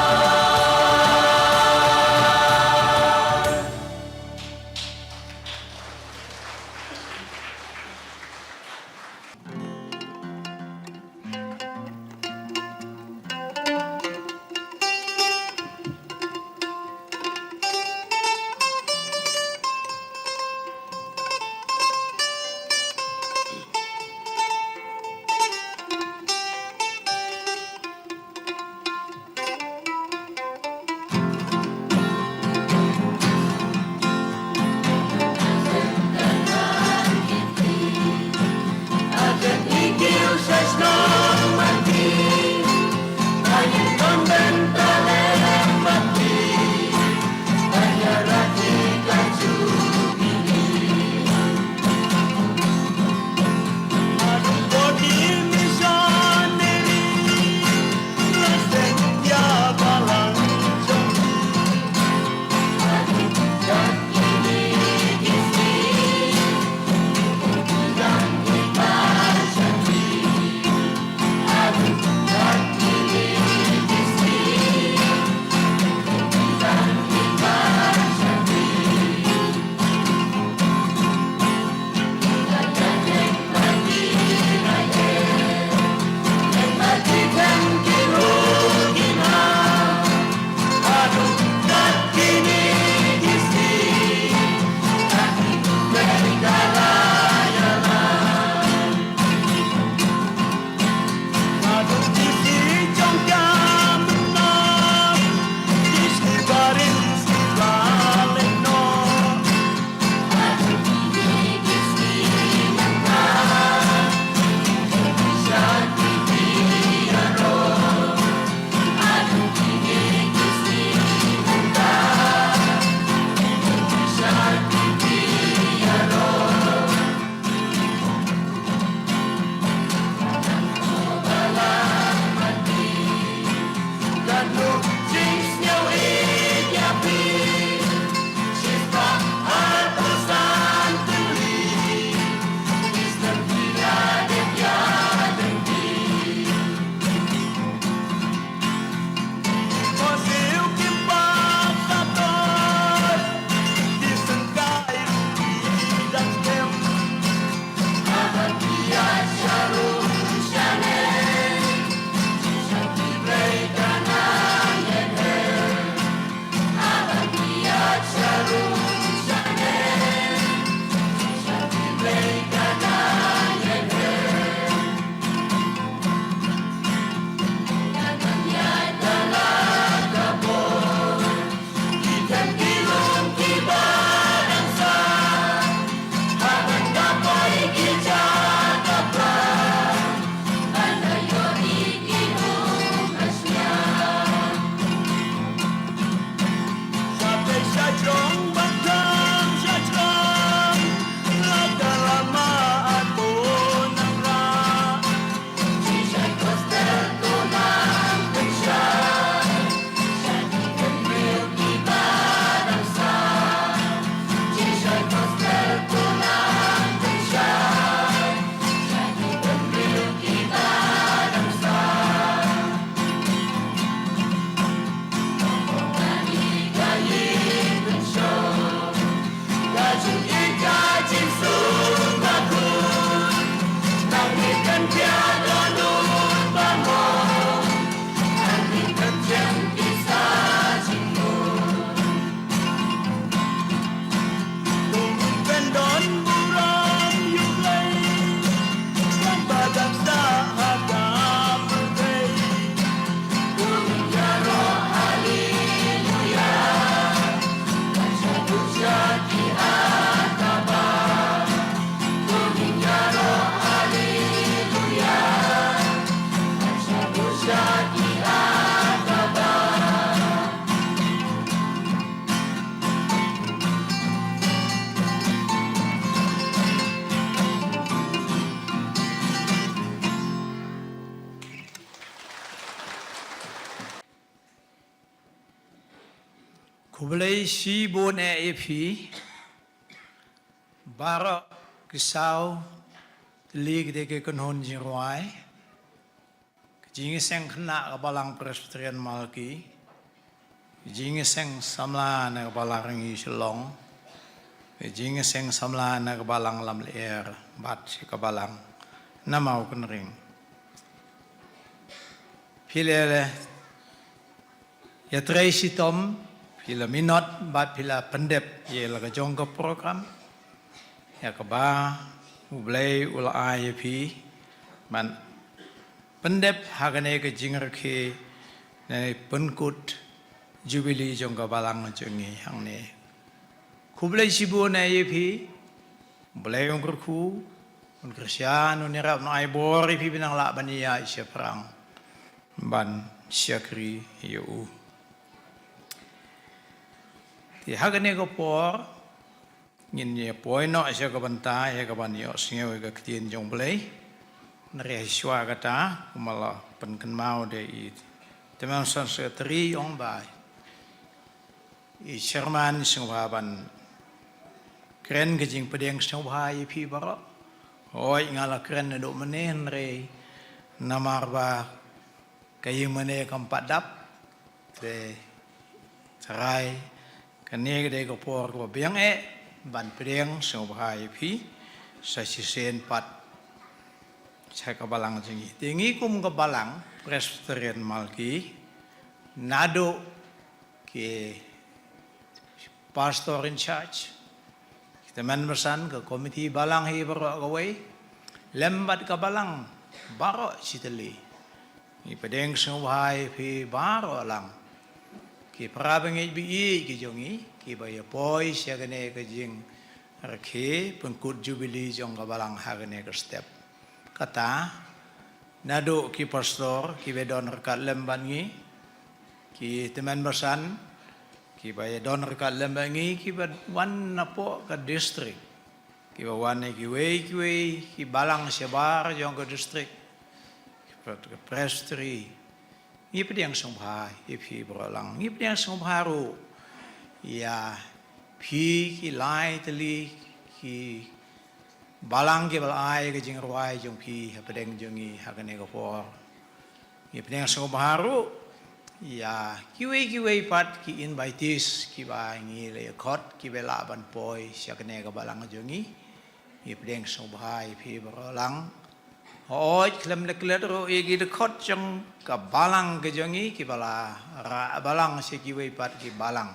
Khublei shibun eh ïa phi baroh ki saw tylli ki dei ki kynhun jingrwai, ka jingïaseng khynnah ka Balang Presbyterian Malki, ka jingïaseng samla na ka Balang Rangi Shillong, ka jingïaseng samla na ka Balang Lamlyer bad shi ka Balang na Mawkynreng. Phi la ïatrei shitom, phi la minot bad phi la pyndep ïa la ka jong ka program. Ïa kaba U Blei u la ai ïa phi ban pyndep ha kane ka jingrakhe ne pynkut jubili jong ka Balang jong ngi hangne. Khublei shibun eh ïa phi. U Blei un kyrkhu, un kyrshan, un ïarap, un ai bor ïa phi ba nang lah ban ïaid shaphrang ban shakri ïa u. Te ha kane ka por ngin ïa poi noh sha ka bynta ïa kaban ïohsngew ïa ka ktien jong U Blei. Hynrei shuwa kata, kumba la pynkynmaw da i Tymmen Secretary, ong ba i chairman sngewbha ban kren ka jingpdiang sngewbha ïa phi baroh. Hooid, nga la kren naduh mynne, hynrei namar ba ka ïing mane kam pat dap, te tharai kane ka dei ka por kaba biang eh ban pdiang sngewbha ïa phi sa shisien pat sha ka Balang jong ngi. Te ngi kum ka Balang Presbyterian Malki, naduh ki pastor in charge, ki tymmen basan, ka komiti balang hi baroh kawei, lem bad ka Balang baroh shitylli, ngi pdiang sngewbha ïa phi baroh lang, ki para bangeit baieit ki jong ngi kiba ïa poi sha kane ka jingrakhe pynkut jubili jong ka Balang ha kane ka step. Kata, naduh ki pastor kiba don ryngkat lem bad ngi, ki tymmen basan kiba ïa don ryngkat lem bad ngi, kiba wan napoh ka district, kiba wan na kiwei kiwei ki balang shabar jong ka district, ki Presbytery, ngi pdiang sngewbha ïa phi baroh lang. Ngi pdiang sngewbha ruh ïa phi ki lai tylli ki balang kiba la ai ka jingrwai jong phi hapdeng jong ngi ha kane ka por. Ngi pdiang sngewbha ruh ïa kiwei kiwei pat ki invitees kiba ngi la ïa khot kiba lah ban poi sha kane ka balang jong ngi. Ngi pdiang sngewbha ïa phi baroh lang. Hooid, khlem da klet ruh ïa ki dkhot jong ka balang ka jong ngi kiba la rah balang sha kiwei pat ki balang.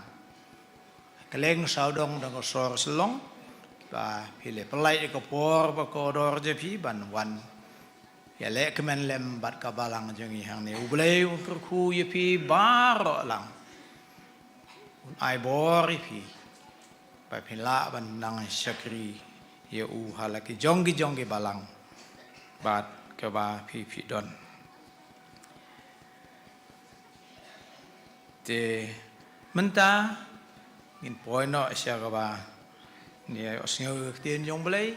Kylleng sawdong dang ka sor Shillong, ba phi la pynlait ïa ka por bad ka kordor jong phi ban wan ïalehkmen lem bad ka balang jong ngi hangne. U Blei un kyrkhu ïa phi baroh lang, un ai bor ïa phi ba phin lah ban nang shakri ïa u ha la ki jong ki jong ki balang bad kaba phi phi don. Te mynta ngin poi noh sha kaba ngin ïohsngew ïa ka ktien jong U Blei.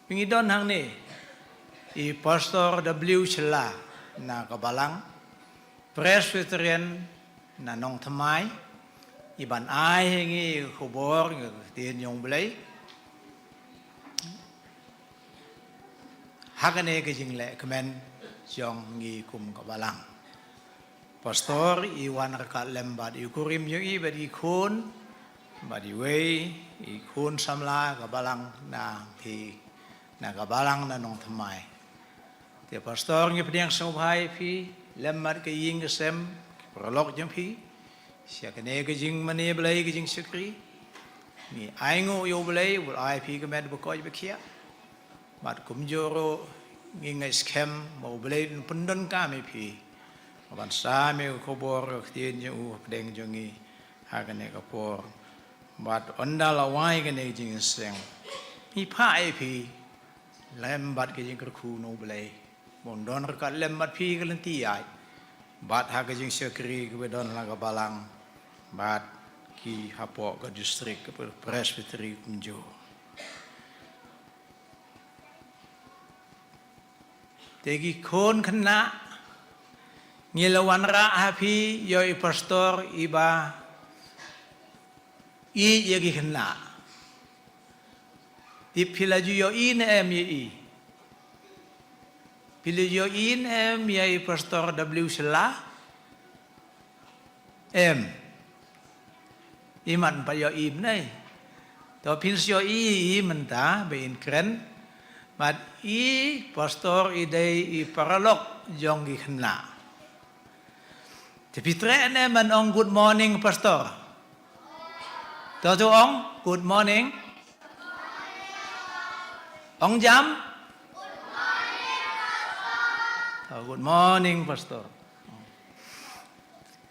Ngi don hangne i Pastor W Shylla na ka Balang Presbyterian na Nongthymmai, i ban ai ha ngi ïa ka khubor ïa ka ktien jong U Blei ha kane ka jinglehkmen jong ngi kum ka balang. Pastor i wan ryngkat lem bad i kurim jong i bad i khun bad iwei i khun samla ka balang na phi, na ka balang na Nongthymmai. Te Pastor, ngi pdiang sngewbha ïa phi lem bad ka ïing ka sem, ki paralok jong phi sha kane ka jingmane Blei, ka jingshakri. Ngi ainguh ïa U Blei u la ai phi ka met ba koit ba khiah. Bad kumjuh ruh ngi ngeit skhem ba U Blei un pyndonkam ïa phi ban sam ïa ka khubor ka ktien jong u hapdeng jong ngi ha kane ka por. Bad ynda la wai kane ka jingïaseng, ngi phah ïa phi lem bad ka jingkyrkhu na U Blei ba un don ryngkat lem bad phi ka lynti ïaid bad ha ka jingshakri kaba don la ka balang bad ki hapoh ka district, ka Presbytery kumjuh. Te ki khun khynnah, ngi la wanrah ha phi ïa i Pastor iba Ïeit ïa ki khynnah. Tip phi la ju ïohi ne em ïa i? Phi la ju ïohi ne em ïa i Pastor W Shylla? Em. I mat pat ïohi mynne. To phin sa ïohi i mynta ba in kren. Mat i Pastor i dei i paralok jong ki khynnah. Te phi treh ne em ban ong good morning Pastor? To to ong good morning. Ong jam. To good morning Pastor.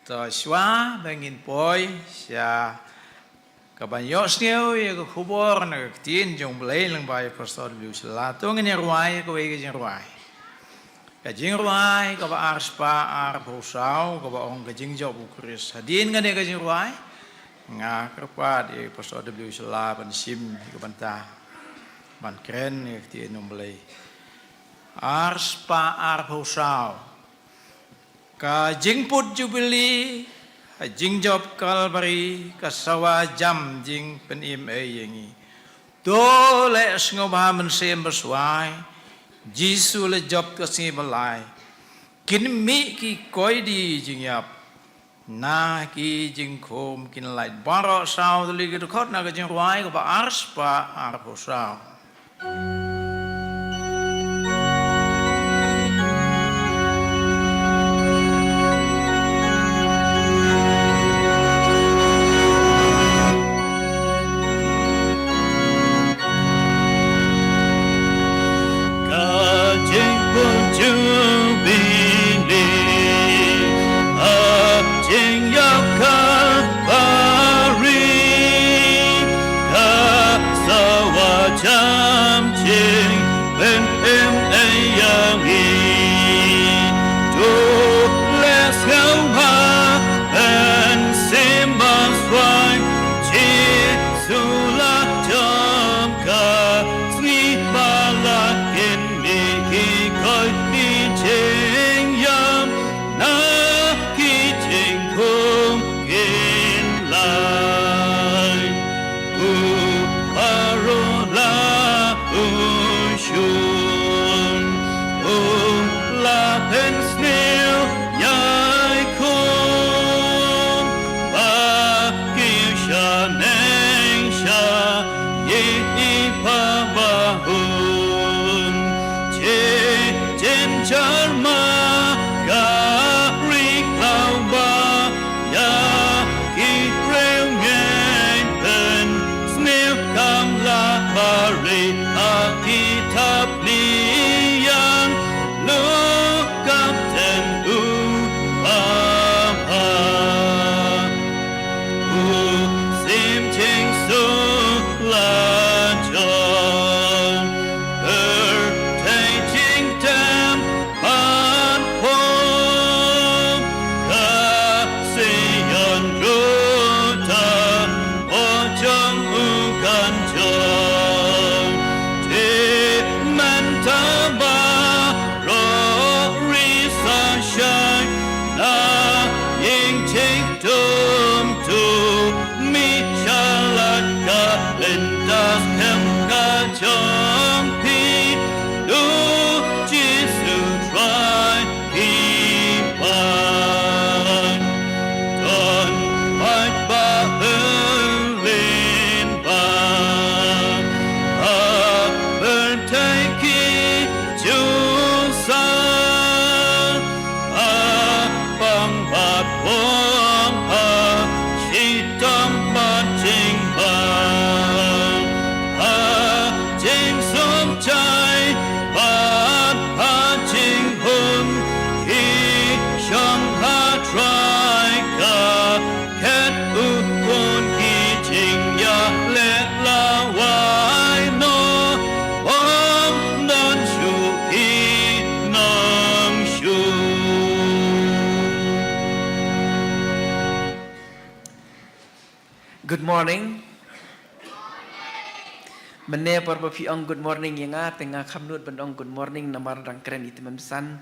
To shuwa ba ngin poi sha kaban ïohsngew ïa ka khubor na ka ktien jong U Blei lyngba i Pastor W Shylla, to ngin ïa rwai kawei ka jingrwai. Ka jingrwai kaba ar spah arphew saw kaba ong ka jingjop U Khrist. Hadien kane ka jingrwai nga kyrpad ïa i Pastor W Shylla ban shim ïa ka bynta ban kren ïa ka ktien U Blei. Ar spah arphew saw. Ka jingput Jubili ha jingjop Kalbari ka sawa jam jingpynim ei ïa ngi. To leh sngewbha mynsiem baswai, Jisu la jop ka sngi ba lai. Kin mih ki koidi jingïap na ki jingkhum kin lait. Baroh saw tylli ki dkhot na ka jingrwai kaba ar spah arphew saw. Ka jingput Jubili ha jingïap Kalbari, ka sawa jam jingpynim ei ïa ngi. To leh sngewbha mynsiem baswai, Jisu la jop ka sngi ba lai. Kin mih ki koidi jingïap na ki jingkhum kin lait. U baroh la u shun, u la pynsniew ïa i khun ba ki shaneng sha ïeit i Pa bahun. Jin jynjar ma ka ri khlaw ba ïa ki briew ngeit pynsniew kam lah ba ri ha ki thapniang. Lukam ten u Baba. U Syiem Jingsuk la jong, pyrthei jingtem ban phong, ka Sion ruh da bor jong u kan jong. Te mynta baroh ri sa shai na ïing jingdum, to mih sha lad ka bynta skhem ka jong phi. Lok Jisu Trai phi wan. Don paidbah hynrei ba ha pyrthei ki jong sa, ha pang bad pong, ha shitom bad jingbam, ha jingsngewsih bad ha jinghun, ki shong ha Trai ka khet, u khun ki jingïaleh lawei noh, ym don shuh ki nong shuh. Good morning. Mynne por ba phi ong good morning ïa nga, te nga kham nud ban ong good morning namar dang kren i tymmen basan.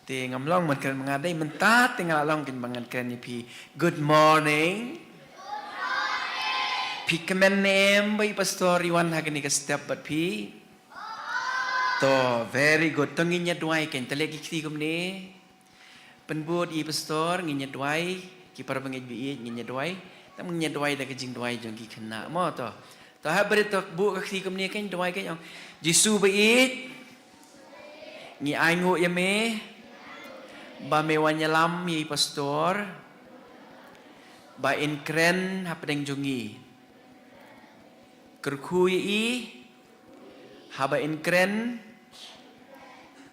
Te ngam long ban kren ma nga dei mynta, te nga la long kin ban ngan kren ïa phi. Good morning. Phi kmen ne em ba i pastor i wan ha kane ka step bad phi? To, very good. To ngin ïa duwai kein, to leh ki kti kumne. Pynbud i pastor, ngin ïa duwai, ki para bangeit ba ïeit, ngin ïa duwai. Tam ngin ïa duwai da ka jingduwai jong ki khynnah. Mo to. To hap bret to buh ka kti kumne kein, duwai kein, ong. Jisu ba ïeit, ngi ainguh ïa me ba me wan ïalam ïa i pastor ba in kren hapdeng jong ngi. Kyrkhu ïa i haba in kren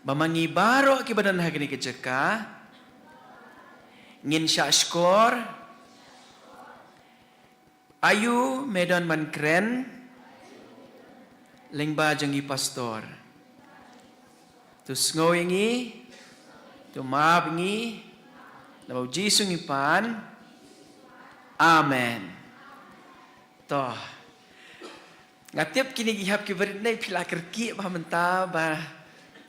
ba ma ngi baroh kiba don ha kane ka jaka ngin shah shkor. Aïu me don ban kren lyngba jong i pastor? To sngew ïa ngi, to map ïa ngi, lyngba u Jisu ngi pan. Amen. To. Nga tip kine ki hap ki barit ne phi la kyrkieh ba mynta ba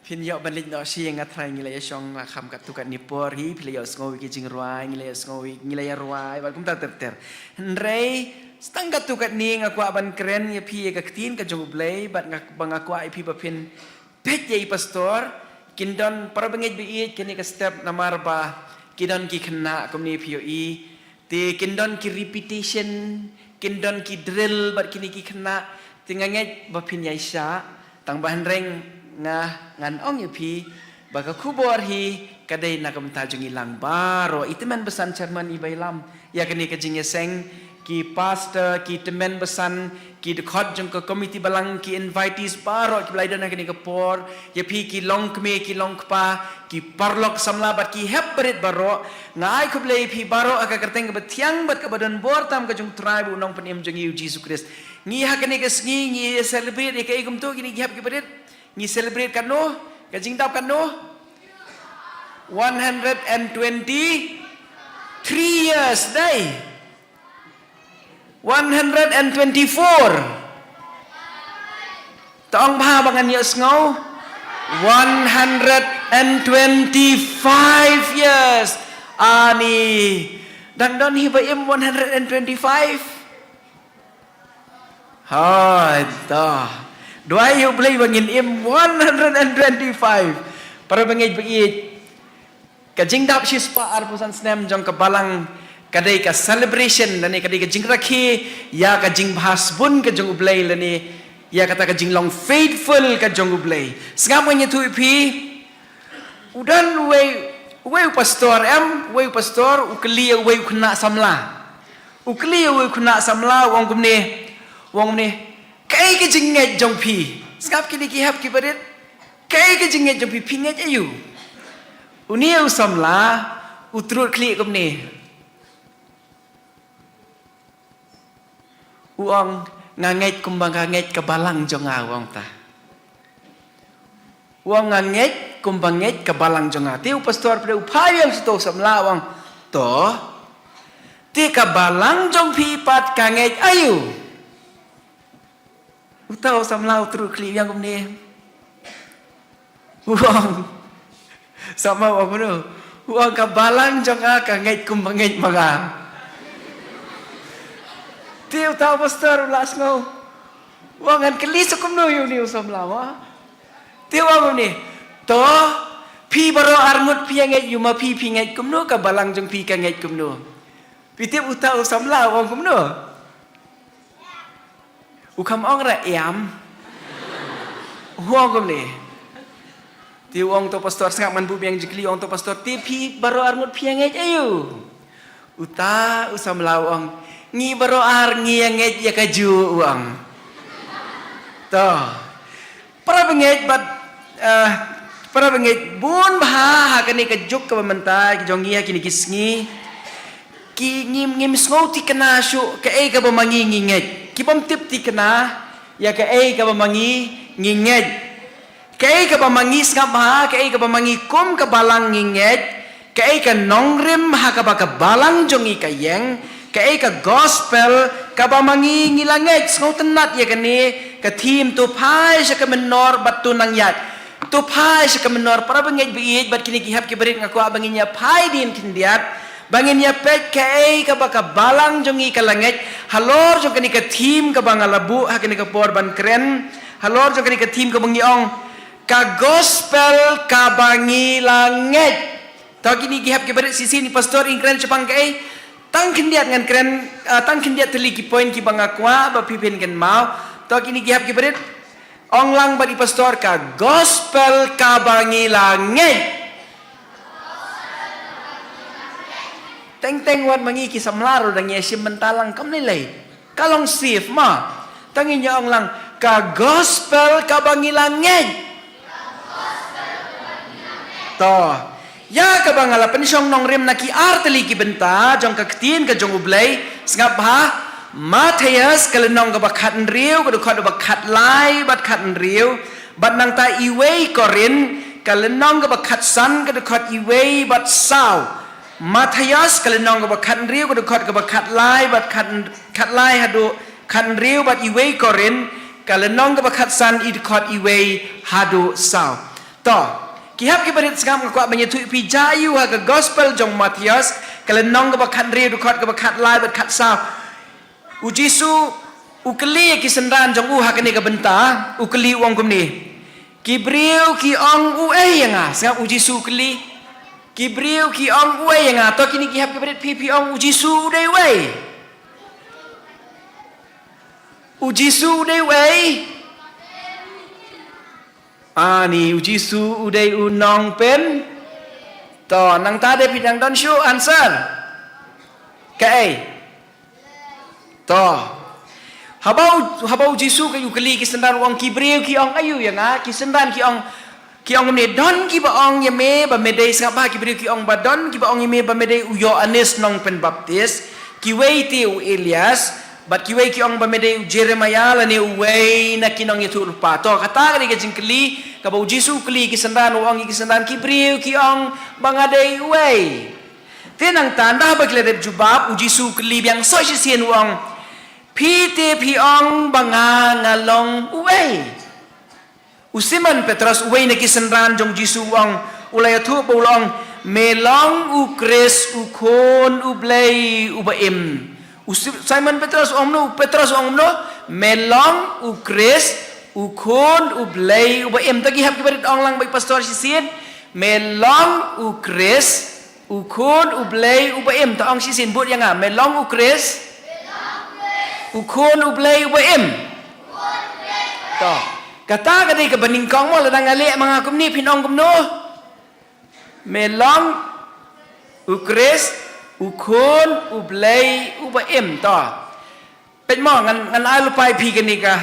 phin ïoh ban leit noh shi, nga tharai ngi la ïa shong la kham katto katne por hi, phi la ïoh sngew ïa ki jingrwai, ngi la ïoh sngew ïa, ngi la ïa rwai bad kumta ter ter. Hynrei tang katto katne nga kwah ban kren ïa phi ïa ka ktien ka jong U Blei bad nga, ba nga kwah ïa phi ba phin peit ïa i pastor. Kin don para bangeit ba ïeit kane ka step namar ba ki don ki khynnah kumne phi ïohi. Te kin don ki repetition, kin don ki drill bad kine ki khynnah. Te nga ngeit ba phin ïai shah, tang ba hynrei nga, ngan ong ïa phi ba ka khubor hi ka dei na ka bynta jong ngi lang baroh. I tymmen basan chairman i ba ïalam ïa kane ka jingïaseng, ki pastor, ki tymmen basan, ki dkhot jong ka komiti balang, ki invitees baroh kiba la ïadon ha kane ka por, ïa phi ki longkmie ki longkpa, ki paralok samla bad ki hep barit baroh. Nga ai khublei ïa phi baroh ha ka kyrteng kaba thiang bad kaba don bor tam ka jong U Trai bad U Nongpynim jong ngi U Jisu Khrist. Ngi ha kane ka sngi ngi celebrate ïa kaei kumto, kine ki hap ki barit? Ngi celebrate katno? Ka jingdap katno? One hundred and twenty-three years, dei? One hundred and twenty-four. To ong bha ba ngan ïoh sngew. One hundred and twenty-five years. Ani. Dang don hi ba im one hundred and twenty-five? Hai, to. Duwai ïa U Blei ba ngin im one hundred and twenty-five. Para bangeit ba ïeit. Ka jingdap shispah arphew san snem jong ka balang ka dei ka celebration lane ka dei ka jingrakhe ïa ka jingbha sbun ka jong U Blei lane ïa kata ka jinglong faithful ka jong U Blei. Sngap ngan ïathuh ïa phi. U don uwei, uwei u pastor em, uwei u pastor u kylli ïa uwei u khynnah samla. U kylli ïa uwei u khynnah samla, u ong kumne. U ong kumne. Kaei ka jingngeit jong phi? Sngap kine ki hep ki barit. Kaei ka jingngeit jong phi, phi ngeit aïu? Une u samla u trud khlieh kumne. U ong, nga ngeit kumba nga ngeit ka balang jong nga, u ong ta. U ong nga ngeit kumba ngeit ka balang jong nga. Te u pastor pdeng u phai ïa u samla u ong, to. Te ka balang jong phi pat ka ngeit aïu? Uta u samla u trud khlieh biang kumne. U ong. Samla u ong kumno? U ong ka balang jong nga ka ngeit kumba ngeit ma nga. Te uta u pastor u la sngew. U ong ngan kylli sa kumno ïa une u samla wa. Te u ong kumne. To, phi baroh arngut phi ïa ngeit ïa ma phi, phi ngeit kumno, ka balang jong phi ka ngeit kumno. Phi tip uta u samla u ong kumno? U kham ong ra ïam. U ong kumne. Te u ong to pastor, sngap ngan buh biang jingkylli, u ong to pastor, te phi baroh arngut phi ïa ngeit aïu? Uta u samla u ong, ngi baroh ar ngi ïa ngeit ïa kajuh, u ong. To. Para bangeit bad, eh, para bangeit bun bha ha kane ka juk kaba mynta jong ngi ha kine ki sngi. Ki ngim, ngim sngew thikna shuh kaei kaba ma ngi ngi ngeit. Ki bym tip thikna ïa kaei kaba ma ngi ngi ngeit. Kaei kaba ma ngi, sngap bha, kaei kaba ma ngi kum ka balang ngi ngeit. Kaei ka nongrim ha kaba ka balang jong ngi ka ïeng, kaei ka gospel kaba ma ngi ngi la ngeit. Sngewtynnat ïa kane ka theme, to phai sha ka mynnor bad to nang ïaid. To phai sha ka mynnor, para bangeit ba ïeit bad kine ki hep ki barit, nga kwah ba ngin ïa phai dien khyndiat Ba ngin ïa peit kaei kaba ka balang jong ngi ka la ngeit, halor jong kane ka theme kaba nga la buh ha kane ka por ban kren, halor jong kane ka theme kaba ngi ong, ka gospel kaba ngi la ngeit. To kine ki hep ki barit shisien i pastor in kren shaphang kaei, tang khyndiat ngan kren, ah, tang khyndiat tylli ki point kiba nga kwah ba phi phin kynmaw. To kine ki hep ki barit, ong lang bad i pastor, ka gospel kaba ngi la ngeit. Teng teng wat ma ngi ki samla ruh dang ïa shim bynta lang kam lei lei. Ka long sif ma. Tang ïa ong lang, ka gospel kaba ngi la ngeit. To. Ïa kaba nga la pynshong nongrim na ki ar tylli ki bynta jong ka ktien ka jong U Blei, sngap bha. Mathaios ka lynnong kaba khathynriew ka dkhot kaba khatlai bad khathynriew, bad nangta iwei Korinth ka lynnong kaba khatsan ka dkhot iwei bad saw. Mathaios ka lynnong kaba khathynriew ka dkhot kaba khatlai bad khat, khatlai haduh khathynriew, bad iwei Korinth ka lynnong kaba khatsan i dkhot iwei haduh saw. To, ki hep ki barit sngap, nga kwah ban ïathuh ïa phi, jia aiu ha ka gospel jong Mathaios ka lynnong kaba khathynriew dkhot kaba khatlai bad khatsaw. U Jisu u kylli ïa ki synran jong u ha kane ka bynta, u kylli u ong kumne. Ki briew ki ong uei ïa nga, sngap, u Jisu u kylli. Ki briew ki ong uei ïa nga, to kine ki hep ki barit, phi phi ong u Jisu u dei uei? U Jisu u dei uei? Ani, u Jisu u dei u nongpyn. To, nangta de phi dang don shuh answer. Kaei? To. Haba u, haba u Jisu ka u kylli ki synran u ong, ki briew ki ong aiu ïa nga, ki synran ki ong, ki ong ne, don kiba ong ïa me ba me dei, sngap bha, ki briew ki ong ba don kiba ong ïa me ba me dei u Ïoannis nongpynbaptis, kiwei te u Elias, bad kiwei ki ong ba me dei u Jeremiah lane uwei na ki nongïathuhlypa. To, kata ka dei ka jingkylli kaba u Jisu u kylli ki synran, u ong ïa ki synran, ki briew ki ong ba nga dei uei? Te nangta ynda haba ki la dep jubab, u Jisu u kylli biang sa shisien u ong, phi te phi ong ba nga nga long uei? U Simon Petros, uwei na ki synran jong u Jisu u ong, u la ïathuh bad u la ong, me long u Khrist, u Khun u Blei uba im. U Si-, Simon Petros u ong kumno, u Petros u ong kumno, me long u Khrist, u Khun u Blei uba im. To ki hep ki barit, ong lang bad i pastor shisien, me long u Khrist, u Khun u Blei uba im. To ong shisien, bud ïa nga, me long u Khrist, u Khun u Blei uba im. To. Kata ka dei kaba nyngkong mo, lada nga leh ma nga kumne phin ong kumno? Me long u Khrist, u Khun u Blei uba im. To. Peit mo, ngan, ngan ai lypa ïa phi kane ka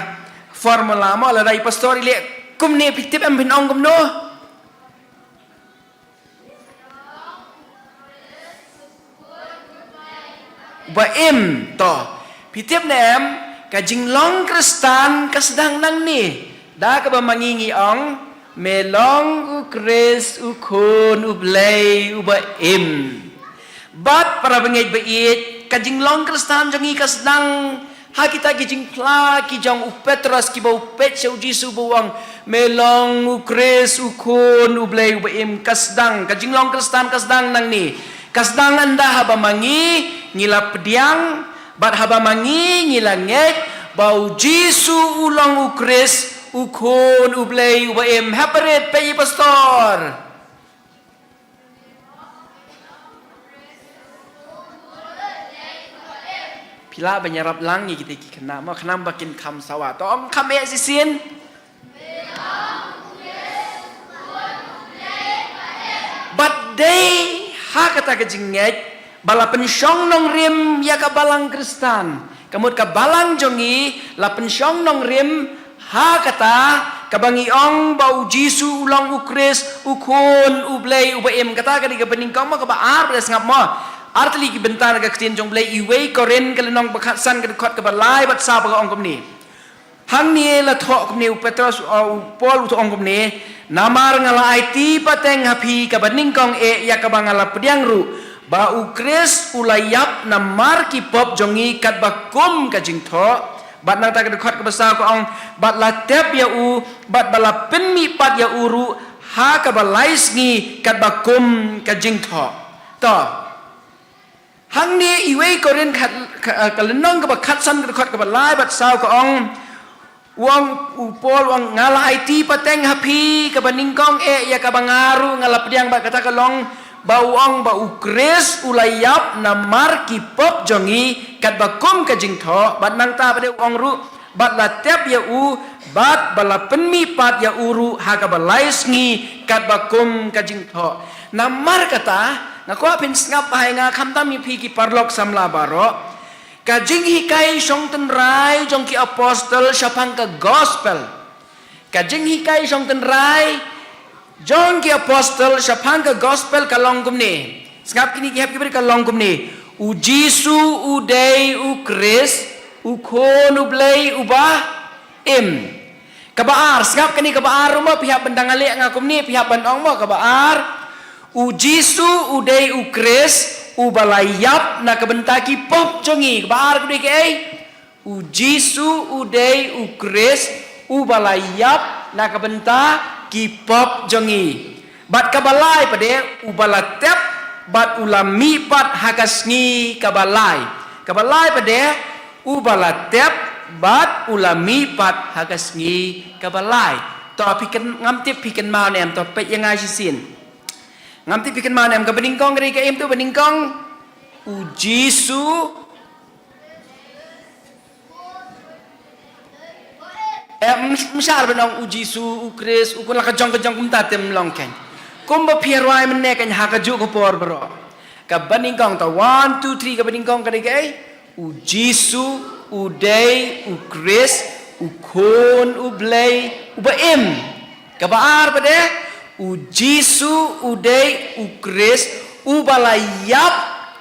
formula mo, lada i pastor i leh kumne phi tip em phin ong kumno? Ba im, to. Phi tip ne em, ka jinglong Khristan ka sdang nangne. Da kaba ma ngi ngi ong, me long u Khrist u Khun u Blei uba im. Bad para bangeit ba ïeit, ka jinglong Khristan jong ngi ka sdang ha kita ki jingphla ki jong u Petros kiba u peit sha u Jisu ba u ong, me long u Khrist u Khun u Blei uba im. Ka sdang, ka jinglong Khristan ka sdang nangne. Ka sdang ynda haba ma ngi ngi la pdiang, bad haba ma ngi ngi la ngeit ba u Jisu u long u Khrist, u Khun u Blei uba im. Hep rit, peit i pastor. Phi lah ban ïarap lang ïa kita ki khynnah mo, khnang ba kin kham sawa. To ong kham eh shisien. Bad dei ha kata ka jingngeit ba la pynshong nongrim ïa ka balang Khristan. Ka mut ka balang jong ngi la pynshong nongrim ha kata kaba ngi ong ba u Jisu u long u Khrist, u Khun u Blei uba im. Kata ka dei kaba nyngkong mo. Kaba ar, ba la sngap mo. Ar tylli ki bynta na ka ktien jong U Blei, iwei Korinth ka lynnong ba khatsan ka dkhot kaba lai bad saw ba ka ong kumne. Hangne la thoh kumne u Petros, uh, u Paul u thoh ong kumne, namar nga la aiti pateng ha phi kaba nyngkong eh ïa kaba nga la pdiang ruh, ba u Khrist u la ïap namar ki pop jong ngi katba kum ka jingthoh, bad nangta ka dkhot kaba saw ka ong, bad la tep ïa u, bad ba la pynmihpat ïa u ruh ha kaba lai sngi katba kum ka jingthoh. To. Hangne i wei Korinth khat, ka, ka lynnong kaba khatsan ka dkhot kaba lai bad saw ka ong, u ong u Paul u ong nga la aiti pateng ha phi kaba nyngkong eh ïa kaba nga ruh nga la pdiang bad kata ka long ba u ong ba u Khrist u la ïap namar ki pop jong ngi katba kum ka jingthoh bad nangta pat de u ong ruh bad la tep ïa u bad ba la pynmih pat ïa u ruh ha kaba lai sngi katba kum ka jingthoh. Namar kata nga kwah phin sngap bha ïa nga khamtam ïa phi ki paralok samla baroh. Ka jinghikai shong tynrai jong ki apostol shaphang ka gospel. Ka jinghikai shong tynrai jong ki apostol shaphang ka gospel ka long kumne. Sngap kine ki hep ki brit ka long kumne. U Jisu u dei u Khrist, u Khun u Blei uba im. Kaba ar, sngap kane kaba ar mo, phi hap ban dang leh nga kumne, phi hap ban ong mo kaba ar. U Jisu u dei u Khrist uba la ïap na ka bynta ki pop jong ngi. Kaba ar ka dei kaei? U Jisu u dei u Khrist uba la ïap na ka bynta ki pop jong ngi. Bad kaba lai pat de uba la tep bad u la mih pat ha ka sngi kaba lai. Kaba lai pat de uba la tep bad u la mih pat ha ka sngi kaba lai. To phi kyn-, ngam tip phi kynmaw ne em, to peit ïa nga shisien. Ngam tip phi kynmaw ne em, kaba nyngkong ka dei kaei em, to ba nyngkong u Jisu. Eh, ym, ym shah ban ong u Jisu, u Khrist, u Khun, la ka jong ka jong kumta te ym long kein. Kumba phi rwai mynne kein ha kajuh ka por baroh. Kaba nyngkong, to one, two, three, kaba nyngkong ka dei kaei? U Jisu u dei u Khrist, u Khun u Blei uba im. Kaba ar pat de, u Jisu u dei u Khrist uba la ïap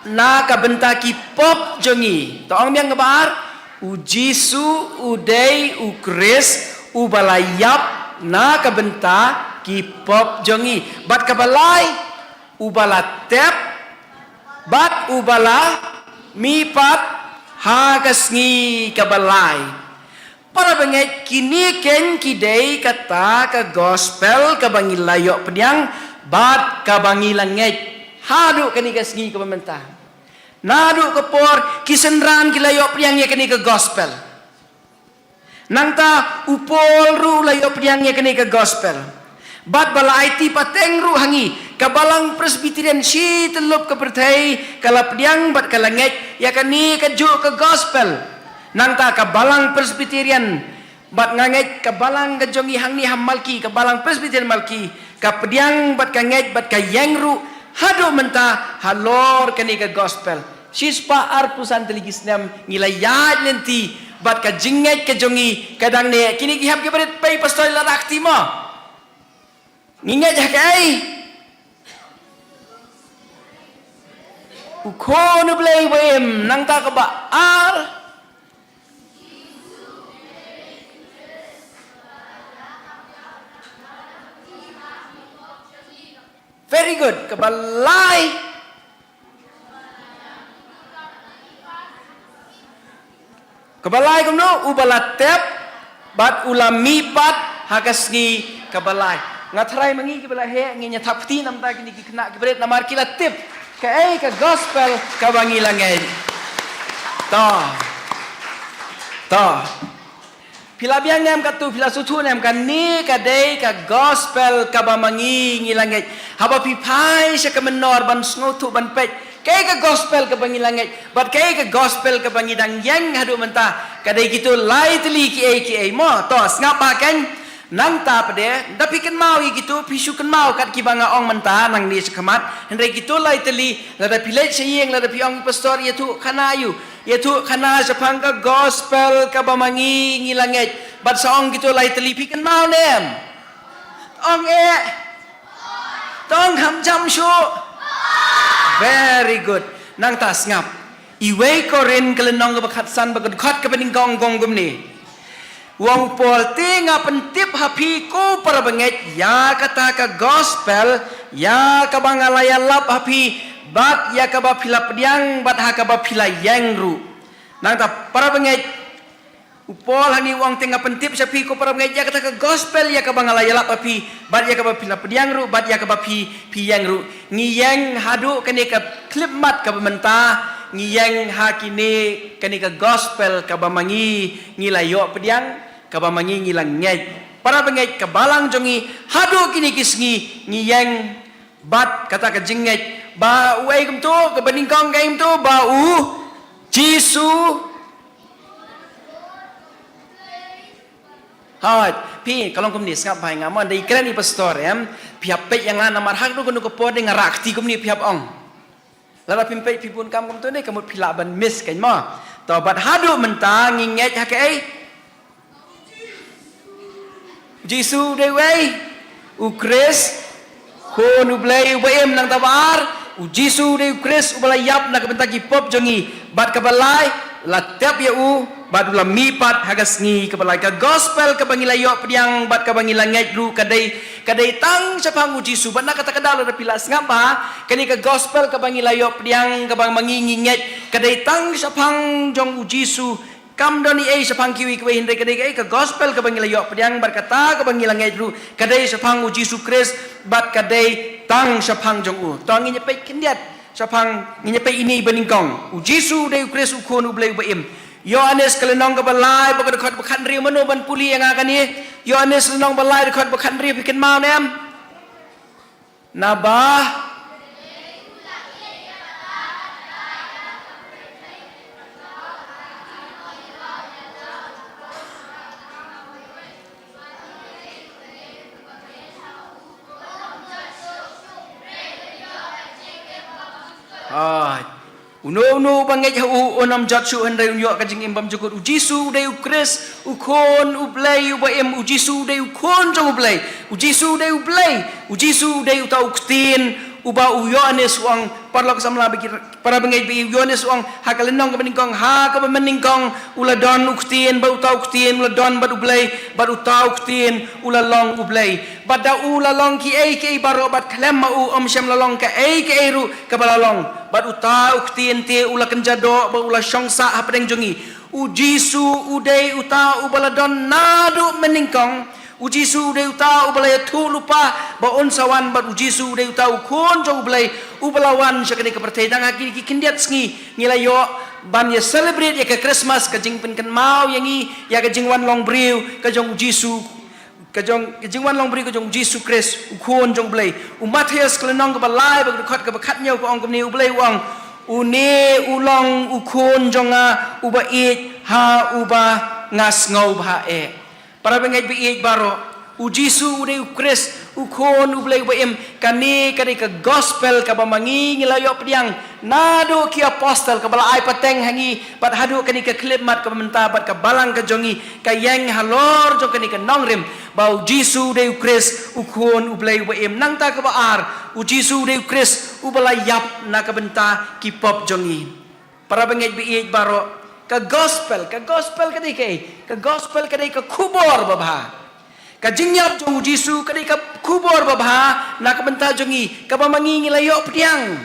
na ka bynta ki pop jong ngi. To ong biang kaba ar, u Jisu u dei u Khrist uba la ïap na ka bynta ki pop jong ngi. Bad kaba lai, uba la tep bad uba la mih pat ha ka sngi kaba lai. Para bangeit, kine kein ki dei kata ka gospel kaba ngi la ïoh pdiang bad kaba ngi la ngeit haduh kane ka sngi kaba mynta. Naduh ka por ki synran ki la ïoh pdiang ïa kane ka gospel. Nangta u Paul ruh u la ïoh pdiang ïa kane ka gospel. Bad ba la aiti pateng ruh ha ngi, ka balang Presbyterian shi tyllup ka pyrthei ka la pdiang bad ka la ngeit ïa kane kajuh ka gospel. Nangta ka balang Presbyterian bad nga ngeit ka balang ka jong ngi hangne ha Malki, ka balang Presbyterian Malki, ka pdiang bad ka ngeit bad ka ïeng ruh haduh mynta halor kane ka gospel. Shispah arphew san tylli ki snem ngi la ïaid lynti bad ka jingngeit ka jong ngi ka dang neh. Kine ki hep ki barit, pei pastor, la dak ti mo. Ngi ngeit ha kaei? U Khun u Blei uba im. Nangta kaba ar. Very good. Kaba lai. Kaba lai kumno, uba la tep bad u la mih pat ha ka sngi kaba lai. Nga tharai ma ngi kiba la heh ngin ïa thap kti namar kine ki khynnah ki barit namar ki la tip kaei ka gospel kaba ngi la ngeit. To. To. Phi la biang ne em katto, phi la sngewthuh ne em, kane ka dei ka gospel kaba ma ngi ngi la ngeit. Haba phi phai sha ka mynnor ban sngewthuh ban peit kaei ka gospel kaba ngi la ngeit bad kaei ka gospel kaba ngi dang ïeng haduh mynta, ka dei kito lai tylli kiei kiei mo. To sngap bha kein. Nangta pat de, da phi kynmaw ïa kito, phi shu kynmaw kat kiba nga ong mynta nangne shakhmat. Hynrei kito lai tylli, lada phi leit sha ïing, lada phi ong, pastor, ïathuh khana ïa u, ïathuh khana shaphang ka gospel kaba ma ngi ngi la ngeit. Bad sa ong kito lai tylli, phi kynmaw ne em? Ong eh. To ong kham jam shuh. Very good. Nangta sngap. Iwei Korinth ka lynnong kaba khatsan bad ka dkhot kaba nyngkong ka ong kumne. U ong u Paul, te nga pyntip ha phi ko para bangeit ïa kata ka gospel ïa kaba nga la ïalap ha phi bad ïa kaba phi la pdiang bad ha kaba phi la ïeng ruh. Nangta para bangeit, u Paul hangne u ong te nga pyntip sha phi ko para bangeit ïa kata ka gospel ïa kaba nga la ïalap ha phi bad ïa kaba phi la pdiang ruh bad ïa kaba phi, phi ïeng ruh. Ngi ïeng haduh kane ka khyllipmat kaba mynta Ngi ïeng ha kine, kane ka gospel kaba ma ngi ngi la ïoh pdiang, kaba ma ngi ngi la ngeit. Para bangeit, ka balang jong ngi haduh kine ki sngi ngi ïeng bad kata ka jingngeit ba u ei kumto, kaba nyngkong ka ei kumto, ba u Jisu. Hooid, phi ka long kumne, sngap bha ïa nga mo, dei kren i pastor em, phi hap peit ïa nga namar ha kano kano ka por dei nga rah kti kumne phi hap ong. Lada phim peit phi bun kam kumto ne ka mut phi lah ban miss kein mo. To bad haduh mynta ngi ngeit ha kaei? U Jisu u dei uei? U Khrist, Khun u Blei uba im. Nangta ba ar, u Jisu u dei u Khrist uba la ïap na ka bynta ki pop jong ngi. Bad kaba lai, la tep ïa u bad u la mihpat ha ka sngi kaba lai. Ka gospel kaba ngi la ïoh pdiang bad kaba ngi la ngeit ruh ka dei, ka dei tang shaphang u Jisu. Bad na kata ka daw lada phi la sngap bha, kane ka gospel kaba ngi la ïoh pdiang, kaba ma ngi ngi ngeit, ka dei tang shaphang jong u Jisu. Kam don ei ei shaphang kiwei kiwei, hynrei ka dei ka ei, ka gospel kaba ngi la ïoh pdiang bad kata kaba ngi la ngeit ruh ka dei shaphang u Jisu Khrist bad ka dei tang shaphang jong u. To ngin ïa peit khyndiat shaphang, ngin ïa peit ine i banyngkong. U Jisu u dei u Khrist, u Khun u Blei uba im. Ïoannis ka lynnong kaba lai bad ka dkhot ba khathynriew. Mano ban pule ïa nga kane? Ïoannis lynnong ba lai dkhot ba khathynriew, phi kynmaw ne em? Naba Hooid. Uno uno uba ngeit ha u un ym jot shuh hynrei un ïoh ka jingim bymjukut. U Jisu u dei u Khrist, u Khun u Blei uba im. U Jisu u dei u Khun jong u Blei. U Jisu u dei u Blei. U Jisu u dei uta u Ktien uba u Ïoannis u ong, paralok samla ba ki, para bangeit ba ïeit, u Ïoannis u ong ha ka lynnong kaba nyngkong, ha kaba mynnyngkong u la don u Ktien, bad uta u Ktien u la don bad u Blei, bad uta u Ktien u la long u Blei. Bad da u la long kiei kiei baroh, bad khlem ma u ym shym la long kaei kaei ruh kaba la long. Bad uta u Ktien te u la kynja doh bad u la shong sah hapdeng jong ngi. U Jisu u dei uta uba la don naduh mynnyngkong. U Jisu u dei uta uba la ïathuh lypa ba un sa wan, bad u Jisu u dei uta u Khun jong u Blei uba la wan sha kane ka pyrthei. Tang ha kine ki khyndiat sngi ngi la ïoh ban ïa celebrate ïa ka Christmas, ka jingpynkynmaw ïa ngi ïa ka jingwan long briew ka jong u Jisu, ka jong, ka jingwan long briew ka jong u Jisu Khrist, u Khun jong u Blei. U Mathaios ka lynnong kaba lai bad ka dkhot kaba khathynñiew ka ong kumne, u Blei u ong, une u long u Khun jong nga uba ïeit, ha uba nga sngewbha eh. Para bangeit ba ïeit baroh, u Jisu u dei u Khrist, u Khun u Blei uba im. Kane ka dei ka gospel kaba ma ngi ngi la ïoh pdiang naduh ki apostol, kaba la ai pateng ha ngi bad haduh kane ka khyllipmat kaba mynta, bad ka balang ka jong ngi ka ïeng halor jong kane ka nongrim ba u Jisu u dei u Khrist, u Khun u Blei uba im. Nangta kaba ar, u Jisu u dei u Khrist uba la ïap na ka bynta ki pop jong ngi. Para bangeit ba ïeit baroh, ka gospel, ka gospel ka dei kaei? Ka gospel ka dei ka khubor babha. Ka jingïap jong u Jisu ka dei ka khubor babha na ka bynta jong ngi, kaba ma ngi ngi la ïoh pdiang.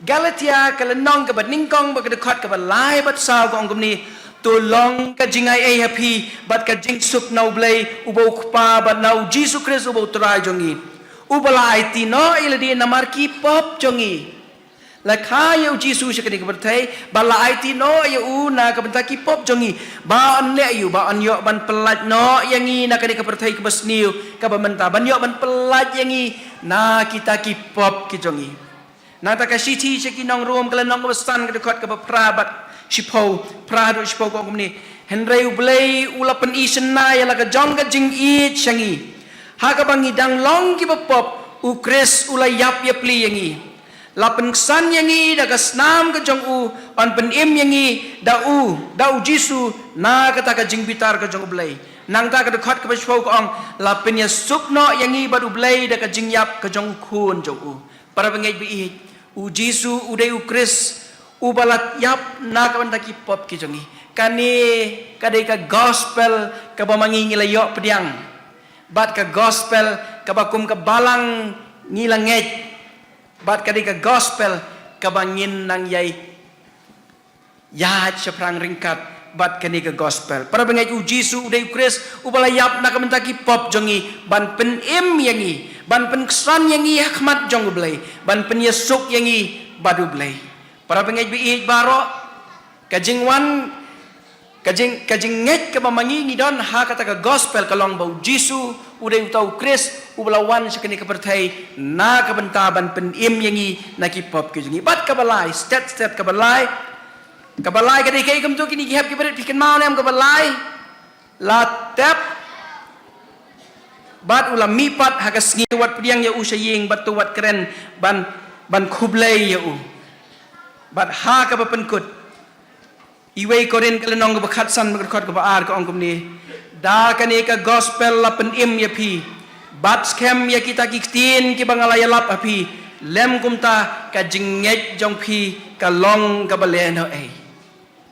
Galatia ka lynnong kaba nyngkong bad ka dkhot kaba lai bad saw ka ong kumne, to long ka jingai ei ha phi bad ka jingsuk na u Blei uba u Kpa bad na u Jisu Khrist uba u Trai jong ngi, uba la aiti noh ïa lade namar ki pop jong ngi. La kha ïa u Jisu sha kane ka pyrthei bad la aiti noh ïa u na ka bynta ki pop jong ngi, ba yn leh ïa u, ba yn ïoh ban pyllait noh ïa ngi na kane ka pyrthei kaba sniew kaba mynta, ban ïoh ban pyllait ïa ngi na kita ki pop ki jong ngi. Nangta ka shithi sha ki nong Rom ka lynnong kaba san ka dkhot kaba phra bad shiphew, phra haduh shiphew ka ong kumne, hynrei u Blei u la pyni shynna ïa la ka jong ka jingïeit sha ngi, ha kaba ngi dang long kiba pop, u Khrist u la ïap ïapli ïa ngi. La pynksan ïa ngi da ka snam ka jong u, yn pynim ïa ngi da u, da u Jisu, na kata ka jingbitar ka jong u Blei. Nangta ka dkhot kaba shiphew ka ong, la pynïasuk noh ïa ngi bad u Blei da ka jingïap ka jong u Khun jong u. Para bangeit ba ïeit, u Jisu u dei u Khrist uba la ïap na ka bynta ki pop ki jong ngi. Kane ka dei ka gospel kaba ma ngi ngi la ïoh pdiang, bad ka gospel kaba kum ka balang ngi la ngeit. Bad ka dei ka gospel kaba ngin nang ïai ïaid shaphrang ryngkat bad kane ka gospel. Para bangeit, u Jisu u dei u Khrist uba la ïap na ka bynta ki pop jong ngi, ban pynim ïa ngi, ban pynksan ïa ngi ha khmat jong u Blei, ban pynïasuk ïa ngi bad u Blei. Para bangeit ba ïeit baroh, ka jingwan, ka jing, ka jingngeit kaba ma ngi ngi don ha kata ka gospel ka long ba u Jisu u dei uta u Khrist uba la wan sha kane ka pyrthei na ka bynta ban pynim ïa ngi na ki pop ki jong ngi. Bad kaba lai, stet stet kaba lai. Kaba lai ka dei kaei kumto kine ki hep ki barit, phi kynmaw ne em kaba lai? La tep bad u la mihpat ha ka sngi, wat pdiang ïa u sha ïing bad to wat kren ban, ban khublei ïa u. Bad ha kaba pynkut, Iwei Korinth ka lynnong kaba khatsan, ka dkhot kaba ar ka ong kumne: Da kane ka gospel la pynim ïa phi bad skhem ïa kita ki ktien kiba nga la ïalap ha phi, lym kumta ka jingngeit jong phi ka long kaba lehnohei.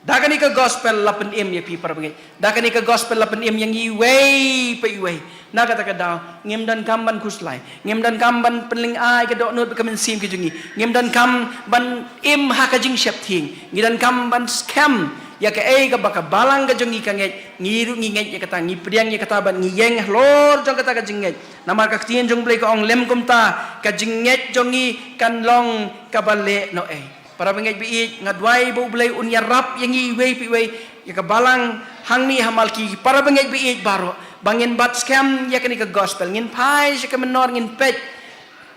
Da kane ka gospel la pynim ïa phi para bangeit. Da kane ka gospel la pynim ïa ngi iwei pa iwei. Na kata ka daw ngim donkam ban khuslai, ngim donkam ban pynlyngngai ka dohnud bad ka mynsiem ka jong ngi. Ngim donkam ban im ha ka jingsheptieng. Ngi donkam ban skhem ïa kaei kaba ka balang ka jong ngi ka ngeit. Ngi ruh ngi ngeit ïa kata, ngi pdiang ïa kata bad ngi ïeng halor jong kata ka jingngeit. Namar ka ktien jong U Blei ka ong, lym kumta ka jingngeit jong ngi kan long kaba lehnohei. Para bangeit ba ïeit, nga duwai ba U Blei un ïarap ïa ngi iwei pa iwei, ïa ka balang hangne ha Malki, para bangeit ba ïeit baroh, ba ngin bat skhem ïa kane ka gospel, ngin phai sha ka mynnor, ngin peit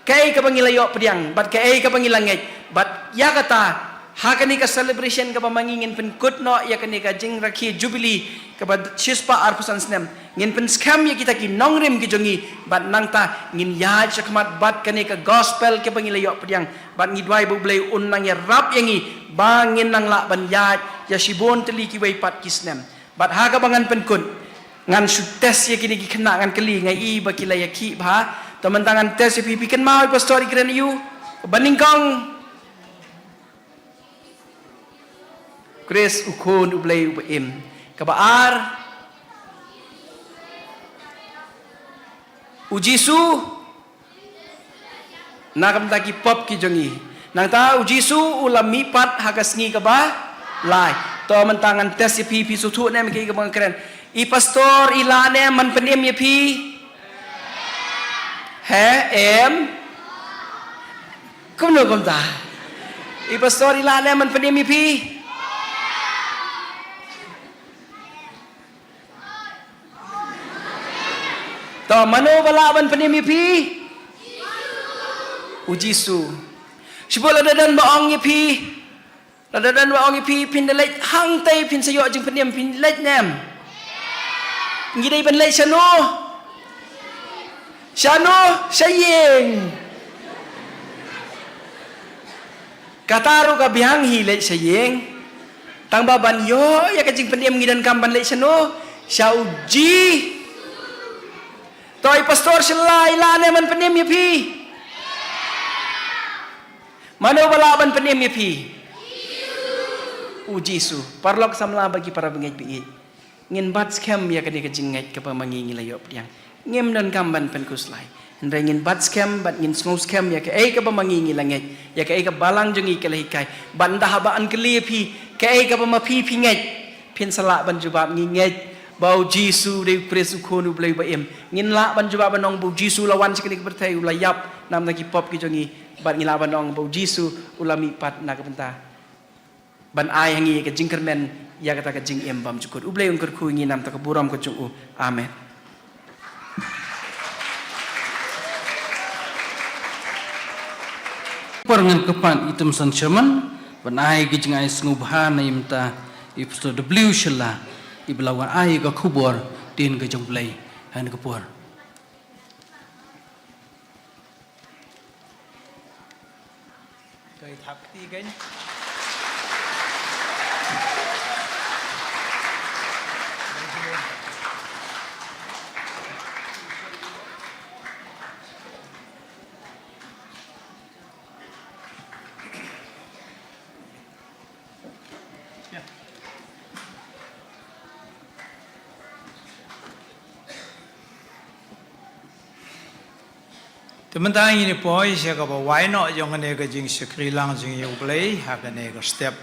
kaei kaba ngi la ïoh pdiang bad kaei kaba ngi la ngeit. Bad ïa kata, ha kane ka celebration kaba ma ngi, ngin pynkut noh ïa kane ka jingrakhe jubili kaba shispah arphew san snem. Ngin pynskhem ïa kita ki nongrim ki jong ngi bad nangta ngin ïaid shakhmat bad kane ka gospel kaba ngi la ïoh pdiang. Bad ngi duwai ba U Blei un nang ïarap ïa ngi ba ngin nang lah ban ïaid ïa shibun tylli kiwei pat ki snem. Bad ha kaba ngan pynkut, ngan shu test ïa kine ki khynnah, ngan kylli, nga i ba ki la ïakhih bha. To mynta ngan test ïa phi, phi kynmaw i pastor i kren ïa u? Ba nyngkong, Khrist u Khun U Blei uba im. Kaba ar, u Jisu na ka bynta ki pop ki jong ngi. Nangta u Jisu u la mihpat ha ka sngi kaba lai. To mynta ngan test ïa phi, phi sngewthuh ne em ïa kaba nga kren? I pastor i lah ne em ban pynim ïa phi? He, em? Kumno kumta? I pastor i lah ne em ban pynim ïa phi? To, mano ba lah ban pynim ïa phi? U Jisu. Shibun lada don ba ong ïa phi, lada don ba ong ïa phi, phin da leit hangtei, phin sa ïoh jingpynim, phin leit ne em? Ngi dei ban leit shano? Shano? Sha ïing. Kata ruh ka biang hi, leit sha ïing. Tang ba ban ïoh ïa ka jingpynim ngi donkam ban leit shano? Sha u Ji. To i pastor shylla i lah ne em ban pynim ïa phi? Mano ba lah ban pynim ïa phi? U Jisu. Paralok samla bad ki para bangeit ba ïeit, ngin bat skhem ïa kane ka jingngeit kaba ma ngi ngi la ïoh pdiang. Ngim donkam ban pynkhuslai. Hynrei ngin bat skhem bad ngin sngewskhem ïa kaei kaba ma ngi ngi la ngeit, ïa kaei ka balang jong ngi ka la hikai. Bad ynda haba yn kylli ïa phi kaei kaba ma phi phi ngeit, phin sa lah ban jubab, ngi ngeit ba u Jisu u dei u Khrist u Khun U Blei uba im. Ngin lah ban jubab ban ong ba u Jisu u la wan sha kane ka pyrthei, u la ïap namar ki pop ki jong ngi. Bad ngi lah ban ong ba u Jisu u la mihpat na ka bynta ban ai ha ngi ka jingkyrmen ïa kata ka jingim bymjukut. U Blei un kyrkhu ïa ngi namar ka burom ka jong u. Amen. Por ngan kyrpad i Thompson Sherman ban ai ka jingai sngewbha na i mynta i Pastor W Shylla iba la wan ai ka khubor ktien ka jong U Blei ha kane ka por. Te mynta ngin ïa poi sha kaba wai noh jong kane ka jingshakri lang jong U Blei ha kane ka step.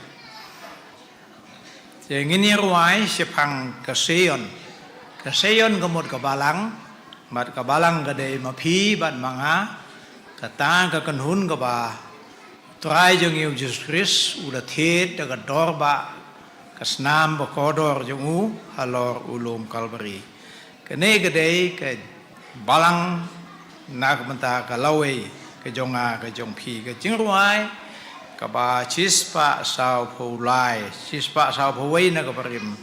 Te ngin ïa rwai shaphang ka Sion. Ka Sion ka mut ka balang, bad ka balang ka dei ma phi bad ma nga. Kata ka kynhun kaba Trai jong ngi u Jisu Khrist u la thied da ka dor ba ka snam ba kordor jong u halor u lum Kalbari. Kane ka dei ka balang na ka bynta ka lawei ka jong nga ka jong phi, ka jingrwai kaba shispah sawphew lai, shispah sawphew wei na ka barim.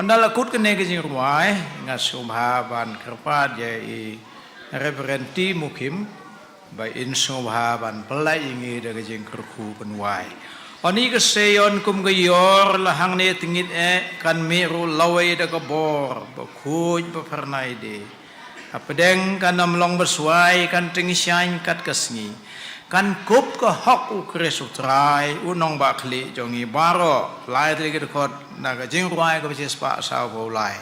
Hynda la kut kane ka jingrwai, nga sngewbha ban kyrpad ïa i Reverend T Mukhim ba in sngewbha ban pynlait ïa ngi da ka jingkyrkhu kynwai. Hynrei ka Sion kum ka ïor la hangne tyngit eh, kan mih ruh lawei da ka bor ba khuid ba phyrnai de. Hapdeng kan ym long ba swai, kan tyngshaiñ kat ka sngi. Kan kup ka hok u Khrist u Trai, u nongbah khlieh jong ngi baroh. Lai tylli ki dkhot na ka jingrwai kaba shispah sawphew lai.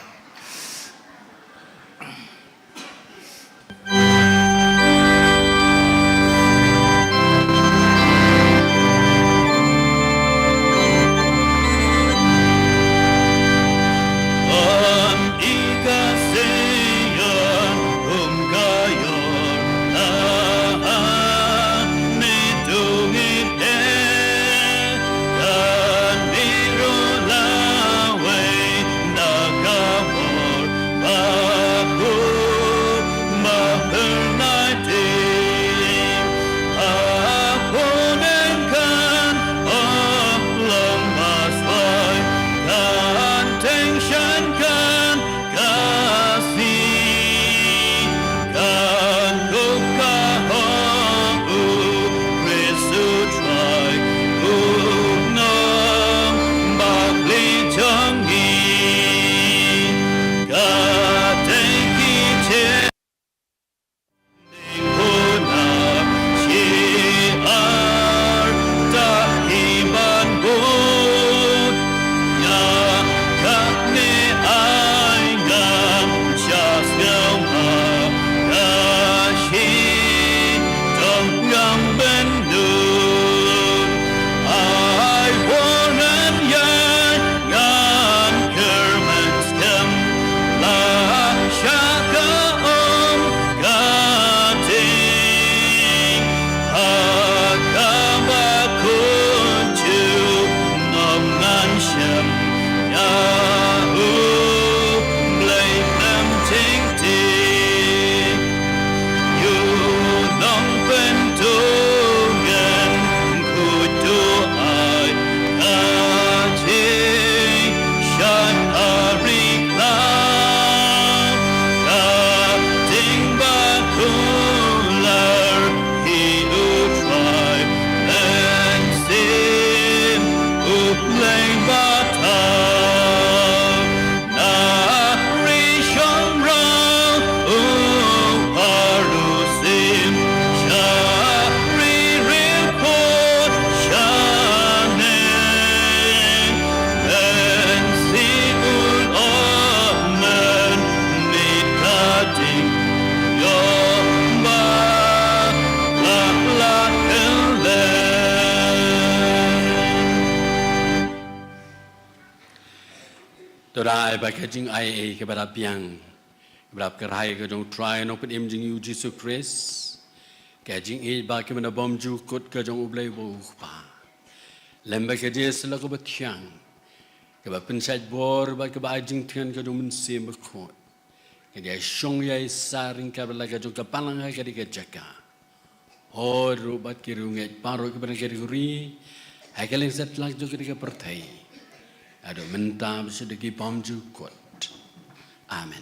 To da ai ba ka jingai ei kaba da biang, kaba da kyrhai ka jong u Trai Nongpynim jong ngi u Jisu Khrist, ka jingïeit ba ka mynta bymjukut ka jong U Blei uba u Kpa, lem bad ka jingïasyllok kaba thiang, kaba pynshait bor bad kaba ai jingthngan ka jong u Mynsiem Bakhuid, ka jingshong ïaisar ryngkat bad la ka jong ka balang ha kadei ka jaka. Hoi ruh bad ki riewngeit baroh kiba na ka ri, ha ka lyngkha satlak jong kadei ka pyrthei, haduh mynta bad shaduh ki bymjukut. Amen.